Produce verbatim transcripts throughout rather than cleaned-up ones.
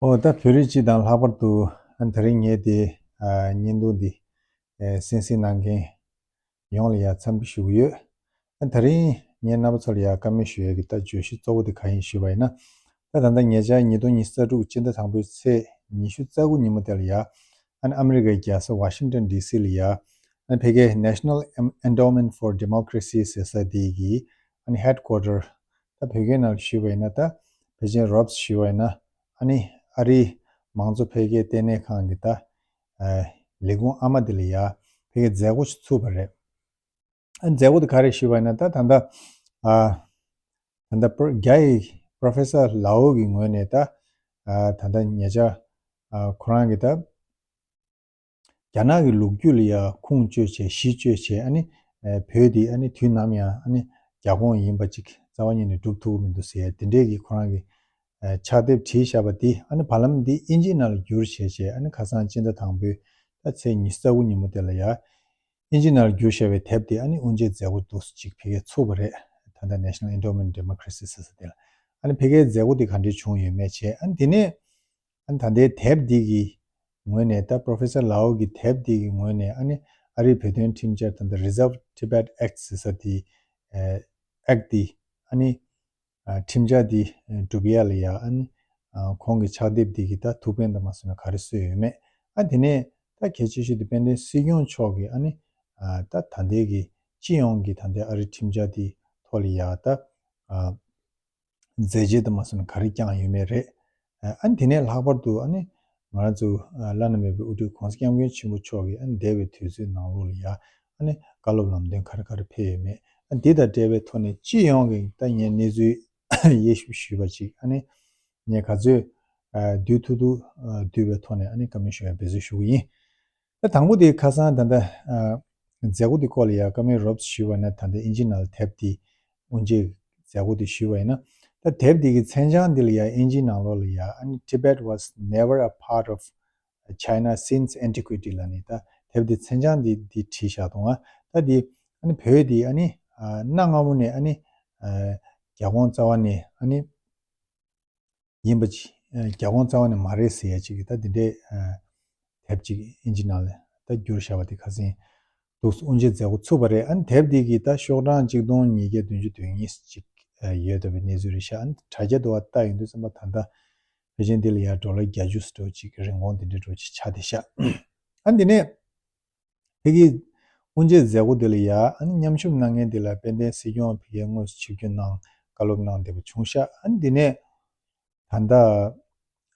ཨོ་ད་བོད་རིགས་སྤྱི་དང་ལྷག་པར་དུ་ཨ་ད་རིང་ངས་དེ་ཨ་བརྙན་ཐུང་འདི་ཨ་གསན་གཟིགས་གནང་མཁན་ཡོངས་ལ་ཡང་འཚམས་འདྲི་ཞུ་གི་ཡོད། ཨ་ད་རིང་ངས་རྣམ་པ་ཚོ་ལ་ཡང་བཀའ་མོལ་ཞུ་ཡས་ཀྱི་ད་བརྗོད་གཞི་གཙོ་བོ་དེ་ག་ཡིན་ཞུས་པ་ཡིན་ན། ད་ད་ལྟ་ཉེ་ཆར་ཉིས་སྟོང་ཉི་ཤུ་རྩ་དྲུག་སྤྱི་ཟླ་དང་པོའི་ཚེས་ཉི་ཤུ་རྩ་དགུ་ཉིན་མོ་དེ་ལ་ཡང་ཨ་ནི་ཨ་མི་རི་ཀའི་རྒྱལ་ས་ཝ་ཤིང་ཏོན་ཌི་སི་ལ་ཡང་ཨ་ནི་ཕ་གིའི་National Endowment for Democracy ཟེར་ས་དེ་གི་ཨ་ནི་ཧེཌ་ཀོ་ཊར། ད་བོད་སྐད་ནང་ཞུས་པ་ཡིན་ན་ད་ཕལ་ཆེར་རོབ་ཙམ་ཞུས་པ་ཡིན་ན་ཨ་ནི་ཨ་རིའི་མང་གཙོ་འཕེལ་རྒྱས་ལྟེ་གནས་ཁང་གི་ད་ཨ་ལས་ཁུངས་ཨ་མ་དེ་ལ་ཡ་ཕ་གིའི་མཛད་སྒོ་ཞིག་ཚུགས་པ་རེད། ཨ་མཛད་སྒོ་དེ་ག་རེ་ཞུས་པ་ཡིན་ན་ད་ད་ལྟ་ཨ་ད་ལྟ་པྲོ་རྒྱ་ཡི་པྲོ་ཕེ་སར་ལའོ་གི་ངོས་ནས་ད་ཨ་ད་ལྟ་ཉེ་ཆར་ཨ་ཁོ་རང་གི་ད་རྒྱ་ནག་གི་ལོ་རྒྱུས་ལ་ཡ་ཁུངས་བཅོལ་བྱས་གཞི་བཅོལ་བྱས་ཨ་ནི་ཨ་བོད་འདི་ཨ་ནི་དུས་ནམ་ཡང་ཨ་ནི་རྒྱ་ཁོངས་ཡིན་པ་ཅིག་རྩ་བ་ཉིད་ནས་སྒྲུབ་ཐུབ་ཀྱི་མི་འདུག་ཟེར་ཡ་དེ་འདྲས་ཀྱི་ཁོ་རང་གི་ཨ་ཕྱག་དེབ་བྲིས་བཞག་པ་དེ་ཨ་ནི་བར་ལམ་འདི་ཨིན་ཇི་ནང་ལ་བསྒྱུར་བྱས་བྱས་ཨ་ནི་ཁ་སང་སྤྱི་ཟླ་དང་པོའི་ད་ཚེས་ཉི་ཤུ་རྩ་དགུ་ཉིན་མོ་དེ་ལ་ཡ་ཨིན་ཇི་ནང་ལ་བསྒྱུར་བཞག་པའི་དེབ་དེ་ཨ་ནི་དབུ་འབྱེད་མཛད་སྒོ་འདུག་སེ་ཅིག་ཕ་གིར་ཚུགས་པ་རེད། ད་ལྟ་National Endowment Democracy ཟེར་ས་དེ་ལ་ཨ་ནི་ཕ་གིའི་མཛད་སྒོ་དེ་ག་འདྲས་བྱུང་ཡོད་མེད་བྱས་ཨ་ནི་དེ་ནས་ཨ་ནི་ད་ལྟའི་དེབ་འདི་གི་ངོས་ནས་ད་པྲོ་ཕེ་སར་ལའོ་གི་དེབ་འདི་གི་ངོས་ནས་ཨ་ནི་ཨ་རིའི་བོད་དོན་ཁྲིམས་འཆར་ད་ལྟ་Resolve Tibet Act ཟེར་ས་དེ་ཨ་Act དེ་ཨ་ནི་ཨ་ཁྲིམས་འཆར་འདི་སྒྲུབ་ཡ་ལ་ཡ་ཨ་ནི་ཨ་ཁོང་གི་ཕྱག་དེབ་འདི་གི་ད་ཐུགས་ཕན་དང་མ་སོན་ན་ག་རེ་གསོས་ཡོད་མེད། ཨ་དེ་ནས་ད་གལ་ཆེ་ཤོས་དེ་དཔལ་ལྡན་སྲིད་སྐྱོང་མཆོག་གི་ཨ་ནི་ཨ་ད་ད་ལྟའི་གི་སྤྱི་ཡོངས་ཀྱི་ད་ལྟའི་ཨ་རི་ཁྲིམས་འཆར་འདི་ཐོག་ལ་ཡ་ད་ཨ་མཛད་རྗེས་དང་མ་སོན་ན་ག་རེ་བསྐྱངས་ཡོད་མེད་རེད། ཨ་ཨ་ནི་དེ་ནས་ལྷག་པར་དུ་ཨ་ནི་ང་རང་ཚོ་ཨ་བླ་ན་མེད་པའི་དབུ་ཁྲིད་༸གོང་ས་༸སྐྱབས་མགོན་ཆེན་པོ་མཆོག་གིས་ཨ་ནི་འདས་པའི་དུས་ཚོད་ནང་ལོགས་ལ་ཡ་ཨ་ནི་བཀའ་སློབ་ལམ་སྟོན་ག་རེ་ག་རེ་ཕེབས་ཡོད་མེད། ཨ་འདི་དང་འབྲེལ་བའི་ཐོག་ནས་སྤྱི་ཡོངས་ཀྱི་ད་ངས་གནས་ཚུལ་དབྱེ་ཞིབ་ཞུས་པ་ཅིག་ཨ་ནི་ངས་ག་ཚོད་ཨ་བསྡུས་ཐུབ་ཐུབ་ཨ་བསྡུས་པའི་ཐོག་ནས་ཨ་ནི་བཀའ་མོལ་ཞུ་བའི་འབད་རྩོལ་ཞུ་གི་ཡིན། ད་དང་པོ་དེ་ཁ་སང་ད་ལྟ་ཨ་མཛད་སྒོ་དེ་སྐོར་ལ་ཡ་བཀའ་མོལ་རོབ་ཙམ་ཞུས་པ་ན་ད་ལྟ་ཨིན་ཇི་ནང་ལ་དེབ་དེ་དབུ་འབྱེད་མཛད་སྒོ་དེ་ཞུས་པ་ཡིན་ན། ད་དེབ་དེ་གི་མཚན་བྱང་འདི་ལ་ཡ་ཨིན་ཇི་ནང་ལོགས་ལ་ཡ་ཨ་ནི་Tibet was never a part of China since antiquity ལབ་ནས་ད་དེབ་དེ་མཚན་བྱང་འདི་འདི་བྲིས་བཞག་འདུག་ཨ། ད་འདི་ཨ་ནི་བོད་འདི་ཨ་ནི་ཨ་གནའ་སྔ་མོ་ནས་ཨ་ནི་ཨ་རྒྱ་ཁོངས་རྩ་བ་ནས་ཨ་ནི་ཡིན་པ་ཅིག་ཨ་རྒྱ་ཁོངས་རྩ་བ་ནས་མ་རེད་ཟེར་ཡ་ཅིག་གི་ད་འདི་འདྲའི་ཨ་དེབ་ཅིག་ཨིན་ཇི་ནང་ལ་ད་བསྒྱུར་བཞག་པ་དེ་ཁ་སང་འདུག་སེ་དབུ་འབྱེད་མཛད་སྒོ་ཚུགས་པ་རེད། ཨ་ནི་དེབ་འདི་གི་ད་ཤོག་གྲངས་གཅིག་སྟོང་ཉིས་བརྒྱ་བདུན་ཅུ་དོན་གཉིས་ཅིག་ཨ་ཡོད་བསྡད་པའི་གནས་ཚུལ་རེད་ཤག་ཨ་ནི་དྲ་རྒྱ་དུ་བ་ལྟ་ཡོང་དུས་ཙམ་པ་ད་ལྟ་ཕལ་ཆེར་འདི་ལ་ཡ་ཌོ་ལར་བརྒྱད་ཅུ་ཙམ་ཅིག་རིན་གོང་འདི་འདྲ་འདྲ་ཅིག་ཆགས་བསྡད་ཤག་ཨ་ནི་འདི་ནས་ཕ་གིའི་དབུ་འབྱེད་མཛད་སྒོ་འདི་ལ་ཡ་ཨ་ནི་མཉམ་ཞུགས་གནང་མཁན་འདི་ལ་དཔལ་ལྡན་སྲིད་སྐྱོང་ཕ་གིར་དངོས་སུ་ཆིབས་བསྒྱུར་གནང་བཀའ་སློབ་གནང་བསྡད་པ་བྱུང་ཤག་ཨ་ནི་འདི་ནས་ད་ལྟ་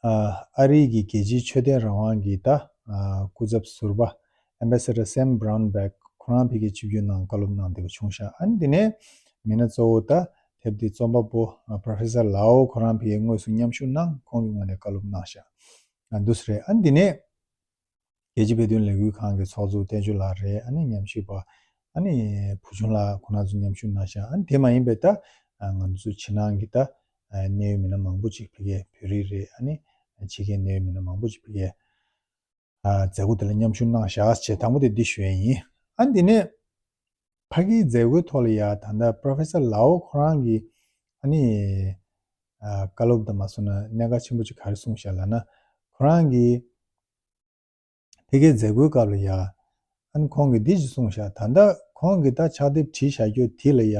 ཨ་ཨ་རིའི་གི་རྒྱལ་སྤྱིའི་ཆོས་དད་རང་དབང་གི་ད་ཨ་སྐུ་ཚབ་ཟུར་པ་Ambassador Sam Brownback ཁོ་རང་ཕ་གིར་ཆིབས་བསྒྱུར་གནང་བཀའ་སློབ་གནང་བསྡད་པ་བྱུང་ཤག་ཨ་ནི་འདི་ནས་མི་སྣ་གཙོ་བོ་ད་དེབ་འདི་རྩོམ་པ་པོ་ཨ་Professor Lau ཁོ་རང་ཕ་གིར་དངོས་སུ་མཉམ་ཞུགས་གནང་ཁོང་གི་ངོས་ནས་བཀའ་སློབ་གནང་ཤག་ཨ་འདུག་སེ་རེད། ཨ་ནི་འདི་ནས་རྒྱལ་སྤྱིའི་བོད་དོན་ལས་འགུལ་ཁང་གི་ཚོགས་གཙོ་བསྟན་ཆོས་ལགས་རེད། ཨ་ནི་ཉམས་ཞིབ་པ་ཨ་ནི་བུ་ཆུང་ལགས་ཁོང་རྣམ་ཚོ་མཉམ་ཞུགས་གནང་ཤག་ཨ་ནི་དེ་མ་ཡིན་པའི་ད་ང་ཚོ་ཕྱི་ནང་གི་ད་གནད་ཡོད་མི་སྣ་མང་པོ་ཅིག་ཕ་གིའི་བོད་རིགས་རེད། ཨ་ནི་ཕྱི་རྒྱལ་གནད་ཡོད་མི་སྣ་མང་པོ་ཅིག་ཕ་གིའི་མཛད་སྒོ་དེ་ལ་མཉམ་ཞུགས་གནང་ཤག་ཅེས་དང་པོ་དེ་འདི་ཞུ་ཡས་ཡིན། ཨ་ནི་དེ་ནས་ཕ་གིའི་མཛད་སྒོའི་ཐོག་ལ་ཡ་ད་ལྟ་Professor Lau ཁོ་རང་གིས་ཨ་ནི་བཀའ་སློབ་དང་མ་སོང་ན་གནད་འགག་ཆེན་པོ་ཅིག་ག་རེ་གསུངས་ཤག་ལབ་ན། ཁོ་རང་གིས་ཕ་གིའི་མཛད་སྒོའི་སྐབས་ལ་ཡ་ཨ་ནི་ཁོང་གིས་འདི་ཅིག་གསུངས་ཤག་ད་ལྟ་ཁོང་གིས་ད་ཕྱག་དེབ་བྲིས་བཞག་རྒྱུ་དེ་ལ་ཡ་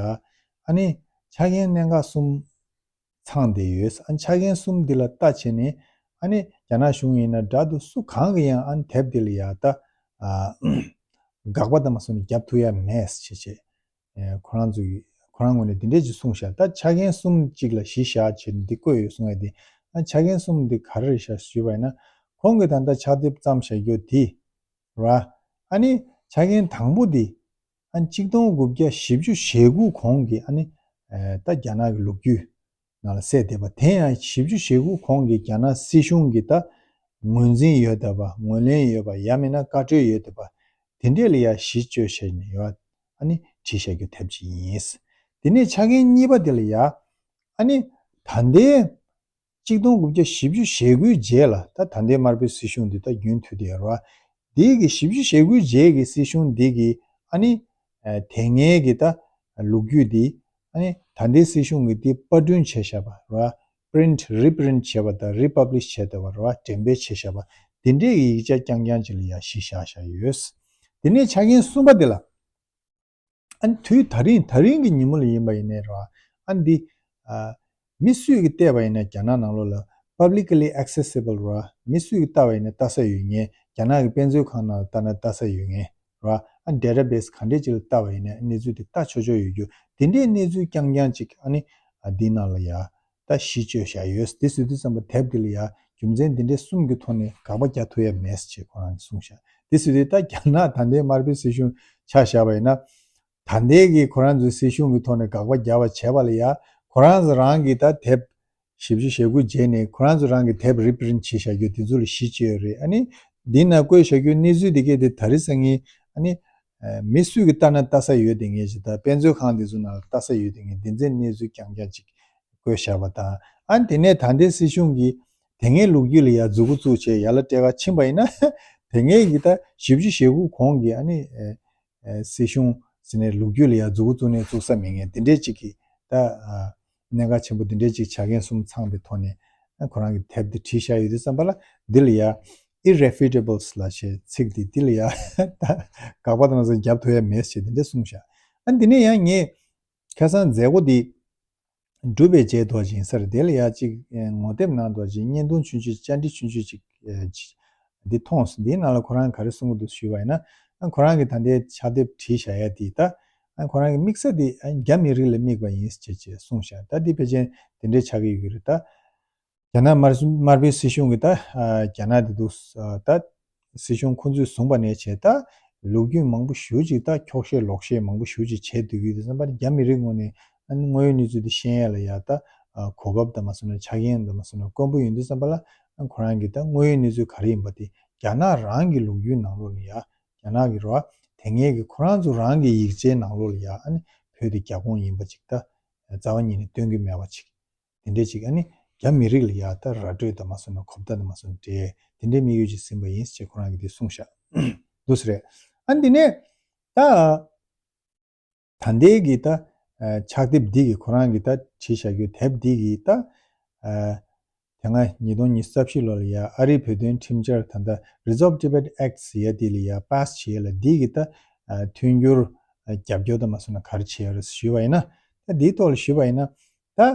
ཨ་ནི་ཆ་རྐྱེན་གནད་འགག་གསུམ་ཚང་བསྡད་ཡོད། ཨ་ནི་ཆ་རྐྱེན་གསུམ་འདི་ལ་ལྟ་བྱས་ནས་ཨ་ནི་རྒྱ་ནག་གཞུང་ཡིན་ན་འདྲ་འདུག་སུ་གང་གིས་ཡང་ཨ་ནི་དེབ་འདི་ལ་ཡ་ད་ཨ་དགག་པ་དང་མ་སོང་ནས་རྒྱབ་ཐུབ་ཡ་མེད་ཅེས་བྱས། ཨེ་ཁོ་རང་ཚོ་ཡིས་ཁོ་རང་ངོས་ནས་འདི་འདྲས་ཅིག་གསུངས་ཤག་ད་ཆ་རྐྱེན་གསུམ་གཅིག་ལ་གཞི་བཞག་བྱས་འདི་བཀོད་ཡོད་གསུངས་ཡ་དེ། ཨ་ཆ་རྐྱེན་གསུམ་འདི་ག་རེ་རེད་ཤག་ཞུས་པ་ཡིན་ན། ཁོང་གིས་ད་ལྟ་ཕྱག་དེབ་བརྩམས་བཞག་རྒྱུ་དེ་ར། ཨ་ནི་ཆ་རྐྱེན་དང་པོ་དེ་ཨ་ནི་གཅིག་སྟོང་དགུ་བརྒྱ་བཞི་བཅུ་ཞེ་དགུ་གོང་གི་ཨ་ནི་ཨེ་ད་རྒྱ་ནག་གི་ལོ་རྒྱུས་ནང་ལ་གསལ་བསྡད་པ་དེ་ཡང་བཞི་བཅུ་ཞེ་དགུ་གོང་གི་རྒྱ་ནག་སྲིད་གཞུང་གི་ད་ངོས་འཛིན་ཡོད་བསྡད་པ། ངོས་ལེན་ཡོད་པ། ཡང་མིན་ན་བཀའ་འཁྲོལ་ཡོད་བསྡད་པ་དེ་འདྲས་ལ་ཡ་གཞི་བཅོལ་བྱས་ནས་ཡོད་ཨ་ནི་བྲིས་བཞག་རྒྱུ་དེབ་ཅིག་ཡིན། དེ་ནས་ཆ་རྐྱེན་གཉིས་པ་དེ་ལ་ཡ་ཨ་ནི་ད་ལྟའི་གཅིག་སྟོང་དགུ་བརྒྱ་བཞི་བཅུ་ཞེ་དགུའི་རྗེས་ལ་ད་ད་ལྟའི་དམར་པོའི་སྲིད་གཞུང་འདི་ད་རྒྱུན་མཐུད་དེ་ཡོད་རེད་བ། འདི་གི་བཞི་བཅུ་ཞེ་དགུའི་རྗེས་ཀྱི་སྲིད་གཞུང་འདི་གི་ཨ་ནི་ཨ་དེ་སྔའི་གི་ད་ལོ་རྒྱུས་འདི་ཨ་ནི་ད་ལྟའི་སྲིད་གཞུང་གི་འདི་པར་སྐྲུན་བྱས་བཞག་པ་རེད་བ། print reprint བྱས་པ་དང་republish བྱས་བསྡད་པ་རེད་བ། འགྲེམས་སྤེལ་བྱས་བཞག་པ་དེ་འདྲའི་ཡིག་ཆ་རྐྱང་རྐྱང་ཅིག་ལ་ཡ་གཞི་བཞག་བཞག་ཡོད། དེ་ནས་ཆ་རྐྱེན་གསུམ་པ་དེ་ལ། ཨ་ནི་དུས་ད་རིང་ད་རིང་གི་ཉིན་མོ་ལ་ཡིན་པ་ཡིན་ནའི་རེད་བ། ཨ་ནི་འདི་ཨ་མི་སུས་ཀྱིས་བལྟས་པ་ཡིན་ན་རྒྱ་ནག་ནང་ལོགས་ལ་publicly accessible རེད་བ། མི་སུས་ཀྱིས་ལྟ་བ་ཡིན་ན་ལྟ་ས་ཡོད་མཁན། རྒྱ་ནག་གི་དཔེ་མཛོད་ཁང་ནང་ལ་ལྟ་ན་ལྟ་ས་ཡོད་མཁན་རེད་བ། ཨ་database ག་འདྲས་ཅིག་ལ་ལྟ་བ་ཡིན་ན་གནས་ཚུལ་དེ་ལྟ་ཆོག་ཆོག་ཡོད་རྒྱུ་དེ་འདྲའི་གནས་ཚུལ་རྐྱང་རྐྱང་ཅིག་ཨ་ནི་ཨ་འདི་ནང་ལ་ཡ་ད་གཞི་བཅོལ་བཞག་ཡོད། དེ་ཟེར་དུས་ཙམ་པ་དེབ་འདི་ལ་ཡ་རྒྱུ་མཚན་འདི་འདྲའི་གསུམ་གྱི་ཐོག་ནས་དགག་པ་རྒྱག་ཐུབ་ཡ་མེད་ཅེས་ཁོ་རང་གིས་གསུངས་བཞག་དེ་ཟེར་དུས་ད་རྒྱ་ནག་ད་ལྟའི་དམར་པོའི་སྲིད་གཞུང་ཆ་བཞག་པ་ཡིན་ན། ད་ལྟའི་གི་ཁོ་རང་ཚོའི་སྲིད་གཞུང་གི་ཐོག་ནས་དགག་པ་རྒྱག་པ་བྱས་པ་ལ་ཡ་ཁོ་རང་ཚོ་རང་གི་ད་དེབ་བཞི་བཅུ་ཞེ་དགུ་བརྗེས་ནས་ཁོ་རང་ཚོ་རང་གི་དེབ་reprint བྱས་བཞག་རྒྱུ་དེ་ཚོ་ལ་གཞི་བཅོལ་ཡོད་རེད། ཨ་ནི་འདི་ན་བཀོད་བཞག་རྒྱུ་གནས་ཚུལ་དེ་གས་དེ་ད་རེས་སང་ཉིན་ཨ་ནི་མི་སུས་ཀྱིས་ལྟ་ན་ལྟ་ས་ཡོད་དེ་ངེས་ཅིག་ད་དཔེ་མཛོད་ཁང་དེ་ཚོ་ནང་ལ་ལྟ་ས་ཡོད་དེ་ངེས་དེ་ཚོའི་གནས་ཚུལ་རྐྱང་རྐྱང་ཅིག་བཀོད་བཞག་པ་དང་ཨ་ནི་དེ་ནས་ད་ལྟའི་སྲིད་གཞུང་གིས་དེ་སྔའི་ལོ་རྒྱུས་ལ་ཡ་མཛུབ་གུ་བཙུགས་བྱས་ཡར་ལ་སྤྲད་ག་ཕྱིན་པ་ཡིན་ན་དེ་སྔའི་གི་ད་བཞི་བཅུ་ཞེ་དགུ་གོང་གི་ཨ་ནི་ཨེ་ཨེ་སྲིད་གཞུང་ཟེར་ནས་ལོ་རྒྱུས་ལ་ཡ་མཛུབ་གུ་བཙུགས་ནས་བཙུགས་ས་མེད་མཁན་དེ་འདྲས་ཅིག་གི་ད་ཨ་གནད་འགག་ཆེན་པོ་དེ་འདྲས་ཅིག་ཆ་རྐྱེན་གསུམ་ཚང་པའི་ཐོག་ནས་ཨ་ཁོ་རང་གི་དེབ་དེ་བྲིས་བཞག་ཡོད་དུས་ཙམ་པ་ལ་འདི་ལ་ཡ་irrefutables ལབ་བྱས་ཚིག་འདི་འདི་ལ་ཡ་ད་དགག་པ་དང་ཚོ་རྒྱབ་ཐུབ་ཡ་མེད་ཅེས་དེ་འདྲས་གསུངས་བཞག་ཨ་འདི་ནས་ཡང་ངས་ཁ་སང་མཛད་སྒོ་འདི་སྒྲུབ་པའི་རྗེས་ཐོག་ཅིག་ཡིན་ས་རེད། དེ་ལ་ཡ་ཅིག་ངོ་དེབ་ནང་དུ་ཅིག་བརྙན་ཐུང་ཆུང་ཆུང་བཅར་འདྲི་ཆུང་ཆུང་ཅིག་འདི་མཐོང་སོང་། འདིའི་ནང་ལ་ཁོ་རང་ག་རེ་གསུང་གི་འདུག་ཞུས་པ་ཡིན་ན་ཁོ་རང་གིས་ད་ལྟའི་ཕྱག་དེབ་བྲིས་བཞག་ཡ་དེ་ད་ཁོ་རང་གི་དམིགས་ས་དེ་རྒྱ་མི་རིགས་ལ་དམིགས་པ་ཡིན་ཅེས་ཅེས་གསུངས་བཞག་ད་འདི་ཕལ་ཆེར་དེ་འདྲའི་ཆགས་ཀྱི་ཡོད་ཀྱི་རེད་ད། རྒྱ་ནག་དམར་དམར་པོའི་སྲིད་གཞུང་གིས་ད་ཨ་རྒྱ་ནག་དེ་དུས་ཨ་ད་སྲིད་གཞུང་ཁོ་ཚོས་བཟུང་པ་ནས་བྱས་ད་ལོ་རྒྱུས་མང་པོ་ཞེ་ཅིག་ད་འཁྱོག་བཤད་ལོག་བཤད་མང་པོ་ཞེ་ཅིག་བྱས་སྡོད་ཀྱི་ཡོད་དུས་ཙམ་པ་རྒྱ་མི་རིགས་ངོས་ནས་ཨ་ནི་དངོས་ཡོད་གནས་ཚུལ་དེ་ཤེས་ཡ་ལ་ཡ་ད་ཨ་གོ་སྐབས་དང་མ་སོང་ན་ཆ་རྐྱེན་དང་མ་སོང་ན་དཀོན་པོ་ཡོང་དུས་ཙམ་པ་ལ་ཨ་ཁོ་རང་གིས་ད་དངོས་ཡོད་གནས་ཚུལ་ག་རེ་ཡིན་པ་དེ་རྒྱ་ནག་རང་གི་ལོ་རྒྱུས་ནང་ལོགས་ལ་ཡ་རྒྱ་ནག་གི་རོ་དེ་སྔའི་གི་ཁོ་རང་ཚོ་རང་གི་ཡིག་ཆའི་ནང་ལོགས་ལ་ཡ་ཨ་ནི་བོད་དེ་རྒྱ་ཁོངས་ཡིན་པ་ཅིག་ད་རྩ་བ་ཉིད་ནས་སྟོན་གྱི་མེད་པ་ཅིག་དེ་འདྲས་ཅིག་ཨ་ནི་རྒྱ་མི་རིགས་ལ་ཡ་ད་ར་སྤྲོད་དང་མ་སོང་ན་གོ་བརྡ་དང་མ་སོང་ན་འདྲེས་དེ་འདྲའི་དམིགས་ཡུལ་ཅིག་ཟིན་པ་ཡིན་ཅེས་ཁོ་རང་གིས་དེ་གསུངས་བཞག་འདུག་སེ་རེད། ཨ་འདི་ནས་ད་ད་ལྟའི་གི་ད་ཕྱག་དེབ་འདི་གི་ཁོ་རང་གི་ད་བྲིས་བཞག་རྒྱུ་དེབ་འདི་གི་ད་དེ་སྔ་ཉིས་སྟོང་ཉི་ཤུ་རྩ་བཞི་ལོ་ལ་ཡ་ཨ་རིའི་བོད་དོན་ཁྲིམས་འཆར་ད་ལྟ་Resolve Tibet Act ཟེར་ཡ་འདི་ལ་ཡ་པཱ་སི་བྱེད་ཡ་ལ་འདི་གི་ད་མཐུན་འགྱུར་རྒྱབ་སྐྱོར་དང་མ་སོང་ན་ག་རེ་བྱེད་ཡ་རེད་ཞུས་པ་ཡིན་ན། ད་འདིའི་ཐོག་ལ་ཞུས་པ་ཡིན་ན། ད་དེ་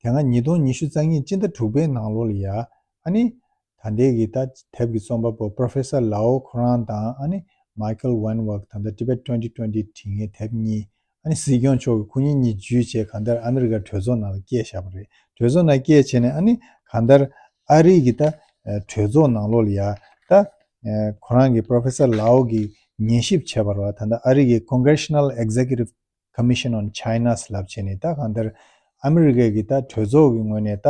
སྔ་ཉིས་སྟོང་ཉི་ཤུ་རྩ་གཉིས་སྤྱི་ཟླ་དྲུག་པའི་ནང་ལོགས་ལ་ཡ་ཨ་ནི་ད་ལྟའི་གི་ད་དེབ་ཀྱི་རྩོམ་པ་པོ་Professor Lau ཁོ་རང་དང་ཨ་ནི་Michael Weinberg ད་ལྟ་Tibet twenty twenty བྲིས་མཁན་དེབ་གཉིས་ཨ་ནི་སྲིད་སྐྱོང་མཆོག་གིས་ཁོ་གཉིས་གཉིས་བརྒྱུད་བྱས་གང་ལྟར་ཨ་མི་རི་ཀ་གྲོས་ཚོགས་ནང་ལ་སྐྱེལ་བཞག་པ་རེད། གྲོས་ཚོགས་ནང་སྐྱེལ་བྱས་ནས་ཨ་ནི་གང་ལྟར་ཨ་རི་གི་ད་གྲོས་ཚོགས་ནང་ལོགས་ལ་ཡ་ད་ཁོ་རང་གི་Professor Lau གིས་ཉན་ཞིབ་བྱས་པ་རེད་བ། ད་ལྟ་ཨ་རི་གི་Congressional Executive Commission on China ཟེར་ལབ་བྱས་ནས་ད་གང་ལྟར་ཨ་མི་རི་ཀའི་གི་ད་གྲོས་ཚོགས་ཀྱི་ངོས་ནས་ད་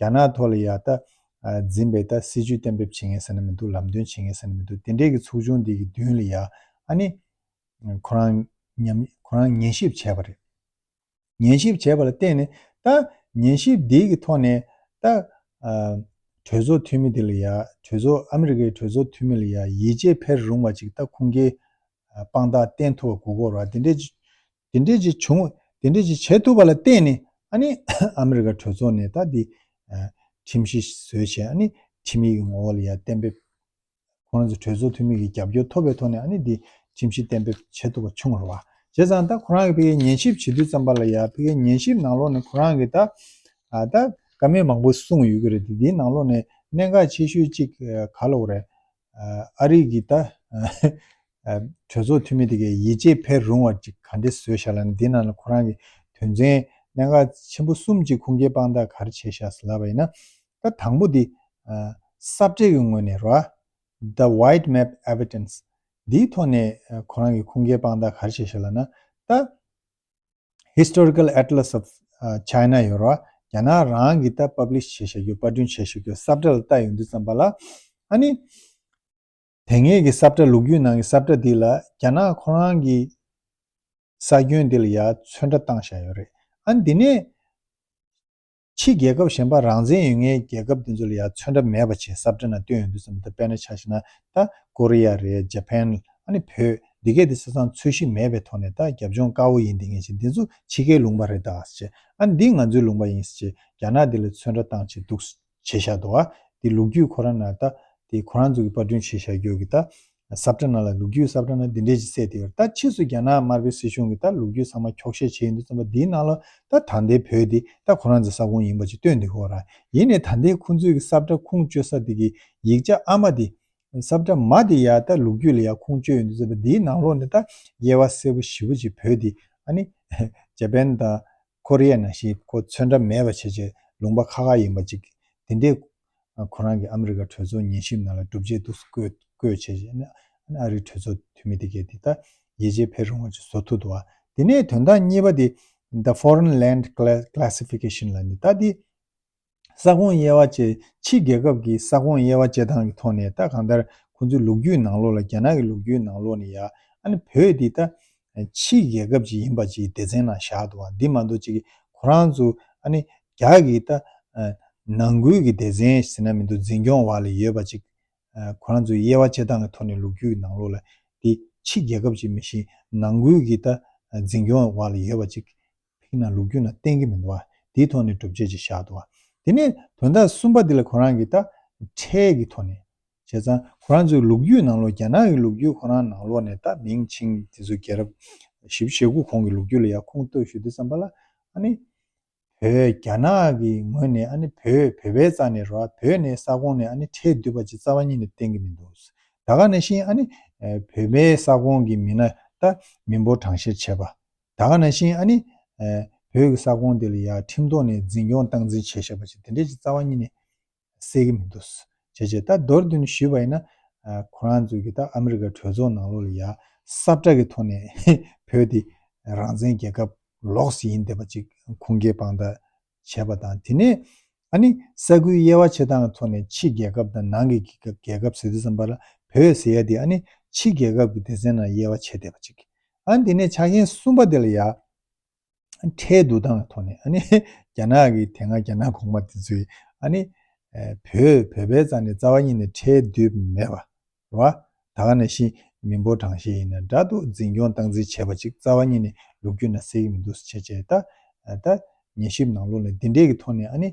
རྒྱ་ནག་ཐོག་ལ་ཡ་ད་འཛིན་པའི་ད་སྲིད་ཇུས་གཏན་འབེབས་བྱེད་མཁན་ཟེར་ན་མི་འདུག་ལམ་སྟོན་བྱེད་མཁན་ཟེར་ན་མི་འདུག་དེ་འདྲའི་གི་ཚོགས་ཆུང་འདི་གི་མདུན་ལ་ཡ་ཨ་ནི་ཁོ་རང་ཉམས་ཁོ་རང་ཉན་ཞིབ་བྱས་པ་རེད། ཉན་ཞིབ་བྱས་པ་ལ་བརྟེན་ནས་ད་ཉན་ཞིབ་འདི་གི་ཐོག་ནས་ད་གྲོས་ཚོགས་འཐུས་མི་འདི་ལ་ཡ་གྲོས་ཚོགས་ཨ་མི་རི་ཀའི་གྲོས་ཚོགས་འཐུས་མི་ལ་ཡ་ཡིད་ཆེས་འཕེར་རུང་བ་ཅིག་ད་ཁུངས་སྐྱེལ་དཔང་རྟགས་བསྟན་ཐུབ་པ་དགོས་ཀྱི་རེད་བ། དེ་འདྲས་ཅིག་དེ་འདྲས་ཅིག་བྱུང་དེ་འདྲས་ཅིག་བྱེད་ཐུབ་པ་ལ་བརྟེན་ནས་ཨ་ནི་ཨ་མི་རི་ཀ་གྲོས་ཚོགས་ནས་ད་འདི་ཁྲིམས་གཞི་བཟོས་བྱས་ཨ་ནི་ཁྲིམས་ཡིག་གི་ངོ་བོ་ལ་ཡ་གཏན་འབེབས་ཁོ་རང་ཚོ་གྲོས་ཚོགས་འཐུས་མི་གི་རྒྱབ་སྐྱོར་ཐོབ་པའི་ཐོག་ནས་ཨ་ནི་འདི་ཁྲིམས་གཞི་གཏན་འབེབས་བྱེད་ཐུབ་པ་བྱུང་བ་རེད་བ། བྱས་ཙང་ད་ཁོ་རང་གི་ཕ་གིའི་ཉན་ཞིབ་བྱེད་དུས་ཙམ་པ་ལ་ཡ་ཕ་གིའི་ཉན་ཞིབ་ནང་ལོགས་ནས་ཁོ་རང་གི་ད་ཨ་ད་བཀའ་མོལ་མང་པོ་གསུངས་ཡོད་ཀྱི་རེད་དེ་འདིའི་ནང་ལོགས་ནས་གནད་འགག་ཆེ་ཤོས་གཅིག་ག་ལབ་དགོས་རེད། ཨ་རི་གི་ད་གྲོས་ཚོགས་འཐུས་མི་དེ་གའི་ཡིད་ཆེས་འཕེར་རུང་བ་ཅིག་ག་འདྲས་བཟོས་བཞག་ལབ་ན་འདི་ནང་ལ་ཁོ་རང་གི་དོན་ཚན་གནད་འགག་ཆེན་པོ་གསུམ་ཅིག་ཁུངས་སྐྱེལ་དཔང་རྟགས་ག་རེ་བྱས་བཞག་ཟེར་ལབ་པ་ཡིན་ན། ད་དང་པོ་འདི་ས་བཀྲ་གི་ངོས་ནས་རེད་བ། The White Map Evidence འདིའི་ཐོག་ནས་ཁོ་རང་གི་ཁུངས་སྐྱེལ་དཔང་རྟགས་ག་རེ་བྱས་བཞག་ལབ་ན། ད་Historical Atlas of China ཡོད་རེད་བ། རྒྱ་ནག་རང་གིས་ད་པབ་ལིཤ་བྱས་བཞག་རྒྱུ་པར་སྐྲུན་བྱས་བཞག་རྒྱུ་ས་བཀྲ་ལ་ལྟ་ཡོང་དུས་ཙམ་པ་ལ་ཨ་ནི། དེ་སྔའི་གི་ས་བཀྲ་ལོ་རྒྱུས་ནང་གི་ས་བཀྲ་འདི་ལ་རྒྱ་ནག་ཁོ་རང་གི་ས་ཁྱོན་འདི་ལ་ཡ་ཚོན་ཁྲ་བཏང་བཞག་ཡོད་རེད། ཨ་ནི་འདི་ནས་ཕྱི་རྒྱལ་ཁབ་གཞན་པ་རང་བཙན་ཡོད་མཁན་རྒྱལ་ཁབ་འདི་ཚོ་ལ་ཡ་ཚོན་ཁྲ་མེད་པ་བྱས་ས་བཀྲ་ནང་བཏོན་ཡོང་དུས་ཙམ་པ་ད་དཔེར་ན་ཆ་བཞག་ན་ད་ཀོ་རི་ཡ་རེད། ཇ་པན། ཨ་ནི་བོད། འདི་གས་དེ་ས་ཚང་ཚོས་གཞི་མེད་པའི་ཐོག་ནས་ད་རྒྱབ་ལྗོངས་དཀར་པོ་ཡིན་དེ་ངས་བྱས་འདི་ཚོ་ཕྱི་རྒྱལ་ལུང་པ་རེད་ད་ཟེར་བྱས། ཨ་ནི་འདི་ང་ཚོའི་ལུང་པ་ཡིན་ཟེར་བྱས་རྒྱ་ནག་འདི་ལ་ཚོན་ཁྲ་བཏང་བྱས་འདུག་བྱས་བཞག་འདུག་ཨ། འདི་ལོ་རྒྱུས་ཁོ་རང་ན་ད་འདི་ཁོ་རང་ཚོ་གི་པར་སྐྲུན་བྱས་བཞག་རྒྱུ་གི་ད་ས་བཀྲ་ནང་ལ་ལོ་རྒྱུས་ས་བཀྲ་ནང་འདི་འདྲས་ཅིག་གསལ་བསྡད་ཡོད་རེད། ད་ཕྱིས་སུ་རྒྱ་ནག་དམར་པོའི་སྲིད་གཞུང་གི་ད་ལོ་རྒྱུས་ཚང་མ་འཁྱོག་བཤད་བྱས་ཡིན་དུས་ཙམ་པ་འདིའི་ནང་ལ་ད་ད་ལྟའི་བོད་འདི་ད་ཁོ་རང་ཚོའི་ས་ཁོངས་ཡིན་པ་ཅིག་སྟོན་འདུག་ཁོ་རང་ཡིན་ནའི་ད་ལྟའི་ཁོང་ཚོའི་གི་ས་བཀྲ་ཁུངས་བཅོལ་ས་འདི་གི་ཡིག་ཆ་ཨ་མ་འདི་ས་བཀྲ་མ་འདི་ཡ་ད་ལོ་རྒྱུས་ལ་ཡ་ཁུངས་བཅོལ་ཡོད་འདུག་ཟེར་བ་འདིའི་ནང་ལོགས་ནས་ད་དབྱེ་བ་གསལ་པོ་ཞེ་པོ་ཅིག་བོད་འདི་ཨ་ནི་ཇ་པན་དང་ཁོ་རི་ཡ་ནང་བཞིན་ཁོ་ཚོན་ཁྲ་མེད་པ་བྱས་བྱས་ལུང་པ་ཁག་ཁག་ཡིན་པ་ཅིག་དེ་འདྲའི་ཁོ་རང་གི་ཨ་མི་རི་ཀ་གྲོས་ཚོགས་ཉན་ཞིབ་ནང་ལ་སྒྲུབ་བྱེད་འདུག་བཀོད་བཀོད་བྱས་བྱས་ཨ་ནི་ཨ་རིའི་གྲོས་ཚོགས་འཐུས་མི་དེ་གས་དེ་ད་ཡིད་ཆེས་འཕེར་རུང་བ་ཅིག་བཟོ་ཐུབ་འདུག་བ། དེ་ནས་དོན་དག་གཉིས་པ་དེ་The Foreign Land Cla- Classification ལ་ནི་ད་དེ། ས་ཁོངས་དབྱེ་བ་བཅས་ཕྱི་རྒྱལ་ཁབ་ཀྱི་ས་ཁོངས་དབྱེ་བ་བཅས་སྟངས་ཀྱི་ཐོག་ནས་ད་གང་ལྟར་ཁོང་ཚོའི་ལོ་རྒྱུས་ནང་ལོགས་ལ་རྒྱ་ནག་གི་ལོ་རྒྱུས་ནང་ལོགས་ནས་ཡ་ཨ་ནི་བོད་འདི་ད་ཕྱི་རྒྱལ་ཁབ་ཅིག་ཡིན་པ་ཅིག་སྡེ་ཚན་ནང་བཞག་འདུག་བ། འདི་མ་གཏོགས་ཅིག་ཁོ་རང་ཚོ་ཨ་ནི་རྒྱ་གི་ད་ནང་ཁུལ་གྱི་སྡེ་ཚན་ཟེར་ན་མི་འདུག་འཛིན་སྐྱོང་འོག་ལ་ཡོད་པ་ཅིག་ཁོ་རང་ཚོའི་དབྱེ་བ་བཅས་སྟངས་ཀྱི་ཐོག་ནས་ལོ་རྒྱུས་ཀྱི་ནང་ལོགས་ལ་འདི་ཕྱི་རྒྱལ་ཁབ་ཅིག་མི་ཤེས་ནང་ཁུལ་གྱི་ད་འཛིན་སྐྱོང་འོག་ལ་ཡོད་པ་ཅིག་ཕིག་ན་ལོ་རྒྱུས་ན་བསྟན་གྱི་མི་འདུག་བ། དེའི་ཐོག་ནས་སྒྲུབ་བྱེད་ཅིག་བཞག་འདུག་བ། དེ་ནས་དོན་དག་གསུམ་པ་འདི་ལ་ཁོ་རང་གིས་ད་ཁྲལ་གྱི་ཐོག་ནས་བྱས་ཙང་ཁོ་རང་ཚོའི་ལོ་རྒྱུས་ནང་ལོགས་རྒྱ་ནག་གི་ལོ་རྒྱུས་ཁོ་རང་ནང་ལོགས་ནས་ད་མིང་ཆིང་དེ་ཚོ་རྒྱལ་རབས་བཞི་བཅུ་ཞེ་དགུ་གོང་གི་ལོ་རྒྱུས་ལ་ཡ་ཁུངས་གཏུགས་ཞུ་དུས་ཙམ་པ་ལ་ཨ་ནི་བོད་རྒྱ་ནག་གི་ངོས་ནས་ཨ་ནི་བོད་བོད་པའི་རྩ་ནས་རོ་བོད་ནས་ས་ཁོངས་ནས་ཨ་ནི་ཁྲལ་བསྡུས་པ་ཅིག་རྩ་བ་ཉིད་ནས་བསྟན་གྱི་མི་འདུག་ད་ག་ནང་བཞིན་ཨ་ནི་བོད་པའི་ས་ཁོངས་ཀྱི་མི་སྣ་ད་མི་འབོར་གྲངས་བཤེར་བྱས་པ། ད་ག་ནང་བཞིན་ཨ་ནི། ཨ་བོད་ཀྱི་ས་ཁོངས་འདི་ལ་ཡ་ཁྲིམས་ཐོག་ནས་འཛིན་སྐྱོང་སྟངས་འཛིན་བྱས་བཞག་པ་ཞིག་དེ་འདྲས་ཀྱི་རྩ་བ་ཉིད་ནས་གསལ་གྱི་མི་འདུག་བྱས་བྱས་ད་མདོར་བསྡུས་ནས་ཞུས་པ་ཡིན་ན། ཨ་ཁོ་རང་ཚོས་ཀྱི་ད་ཨ་མི་རི་ཀ་གྲོས་ཚོགས་ནང་ལོགས་ལ་ཡ་ས་བཀྲ་གི་ཐོག་ནས་བོད་དེ་རང་བཙན་རྒྱལ་ཁབ་ལོགས་སུ་ཡིན་བསྡད་པ་ཅིག་ཁུངས་སྐྱེལ་དཔང་རྟགས་བྱས་པ་དང་དེ་ནས་ཨ་ནི་ས་ཁུལ་དབྱེ་བ་ཕྱེ་སྟངས་ཀྱི་ཐོག་ནས་ཕྱི་རྒྱལ་ཁབ་དང་ནང་གི་རྒྱལ་ཁབ་ཟེར་དུས་ཙམ་པ་ལ་བོད་ཟེར་ཡ་དེ་ཨ་ནི་ཕྱི་རྒྱལ་ཁབ་ཀྱི་སྡེ་ཚན་ནང་དབྱེ་བ་ཕྱེ་བསྡད་པ་ཅིག་ཨ་ནི་དེ་ནས་ཆ་རྐྱེན་གསུམ་པ་དེ་ལ་ཡ། ཁྲལ་བསྡུ་སྟངས་ཐོག་ནས་ཨ་ནི་རྒྱ་ནག་གི་དེ་སྔ་རྒྱ་ནག་གོང་མ་དེ་ཚོས་ཨ་ནི་བོད་བོད་པའི་རྩ་ནས་རྩ་བ་ཉིད་ནས་ཁྲལ་བསྡུས་མེད་པ་རེད་བ། ད་ག་ནང་བཞིན་མི་འབོར་གྲངས་བཤེར་ཡིན་ན་འདྲ་འདུག་འཛིན་སྐྱོང་སྟངས་འཛིན་བྱས་པ་ཅིག་རྩ་བ་ཉིད་ནས་ལོ་རྒྱུས་ནང་གསལ་གྱི་མི་འདུག་བྱས་བྱས་ད་ད་ཉན་ཞིབ་ནང་ལོགས་ནས་འདི་འདྲས་ཀྱི་ཐོག་ནས་ཨ་ནི་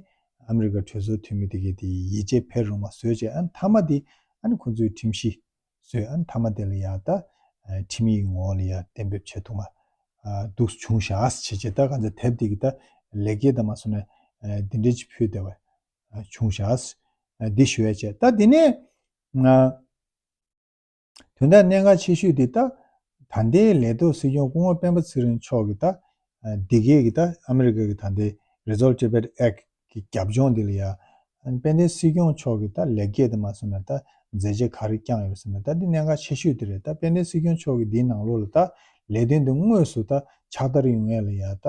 ཨ་མི་རི་ཀ་གྲོས་ཚོགས་འཐུས་མི་དེ་གས་དེ་ཡིད་ཆེས་འཕེར་རུང་བ་བཟོས་བྱས་ཨ་ནི་མཐའ་མ་དེ་ཨ་ནི་ཁོང་ཚོའི་ཁྲིམས་གཞི། བཟོས་ཨ་ནི་མཐའ་མ་དེ་ལ་ཡང་ད་ཁྲིམས་ཡིག་ངོ་བོ་ལ་ཡང་གཏན་འབེབས་བྱེད་ཐུབ་མ་འདུག་བྱུང་བཞག་བྱས་བྱས་ད་ག་ཚོད་དེབ་དེ་གི་ད་ལེགས་སྐྱེས་དང་མ་སོང་ན་འདི་འདྲས་ཅིག་ཕུལ་བསྡད་པ་བྱུང་བཞག་འདི་ཞུ་ཡ་བྱས་ད་འདི་ནས་དོན་དག་གནད་འགག་ཆེ་ཤོས་དེ་ད་ད་ལྟའི་ལས་ཐོག་སྲིད་སྐྱོང་སྐུ་ངོ་སྤེན་པ་ཚེ་རིང་མཆོག་གི་ད་འདི་གའི་གི་ད་ཨ་མི་རི་ཀ་གི་ད་ལྟའི་Resolve Tibet Act གི་རྒྱབ་ལྗོངས་འདི་ལ་ཡ། ཨ་ནི་དཔལ་ལྡན་སྲིད་སྐྱོང་མཆོག་གིས་ད་ལེགས་སྐྱེས་དེ་མ་སོང་ན་ད་མཛད་རྗེས་ག་རེ་བསྐྱངས་ཡོད་ཟེར་ན་ད་འདི་གནད་འགག་ཆེ་ཤོས་དེ་རེད། ད་དཔལ་ལྡན་སྲིད་སྐྱོང་མཆོག་གིས་འདིའི་ནང་ལོགས་ལ་ད་ལས་དོན་འདི་དངོས་སུ་ད་ཕྱག་བསྟར་ཡོང་ཡས་ལ་ཡ་ད་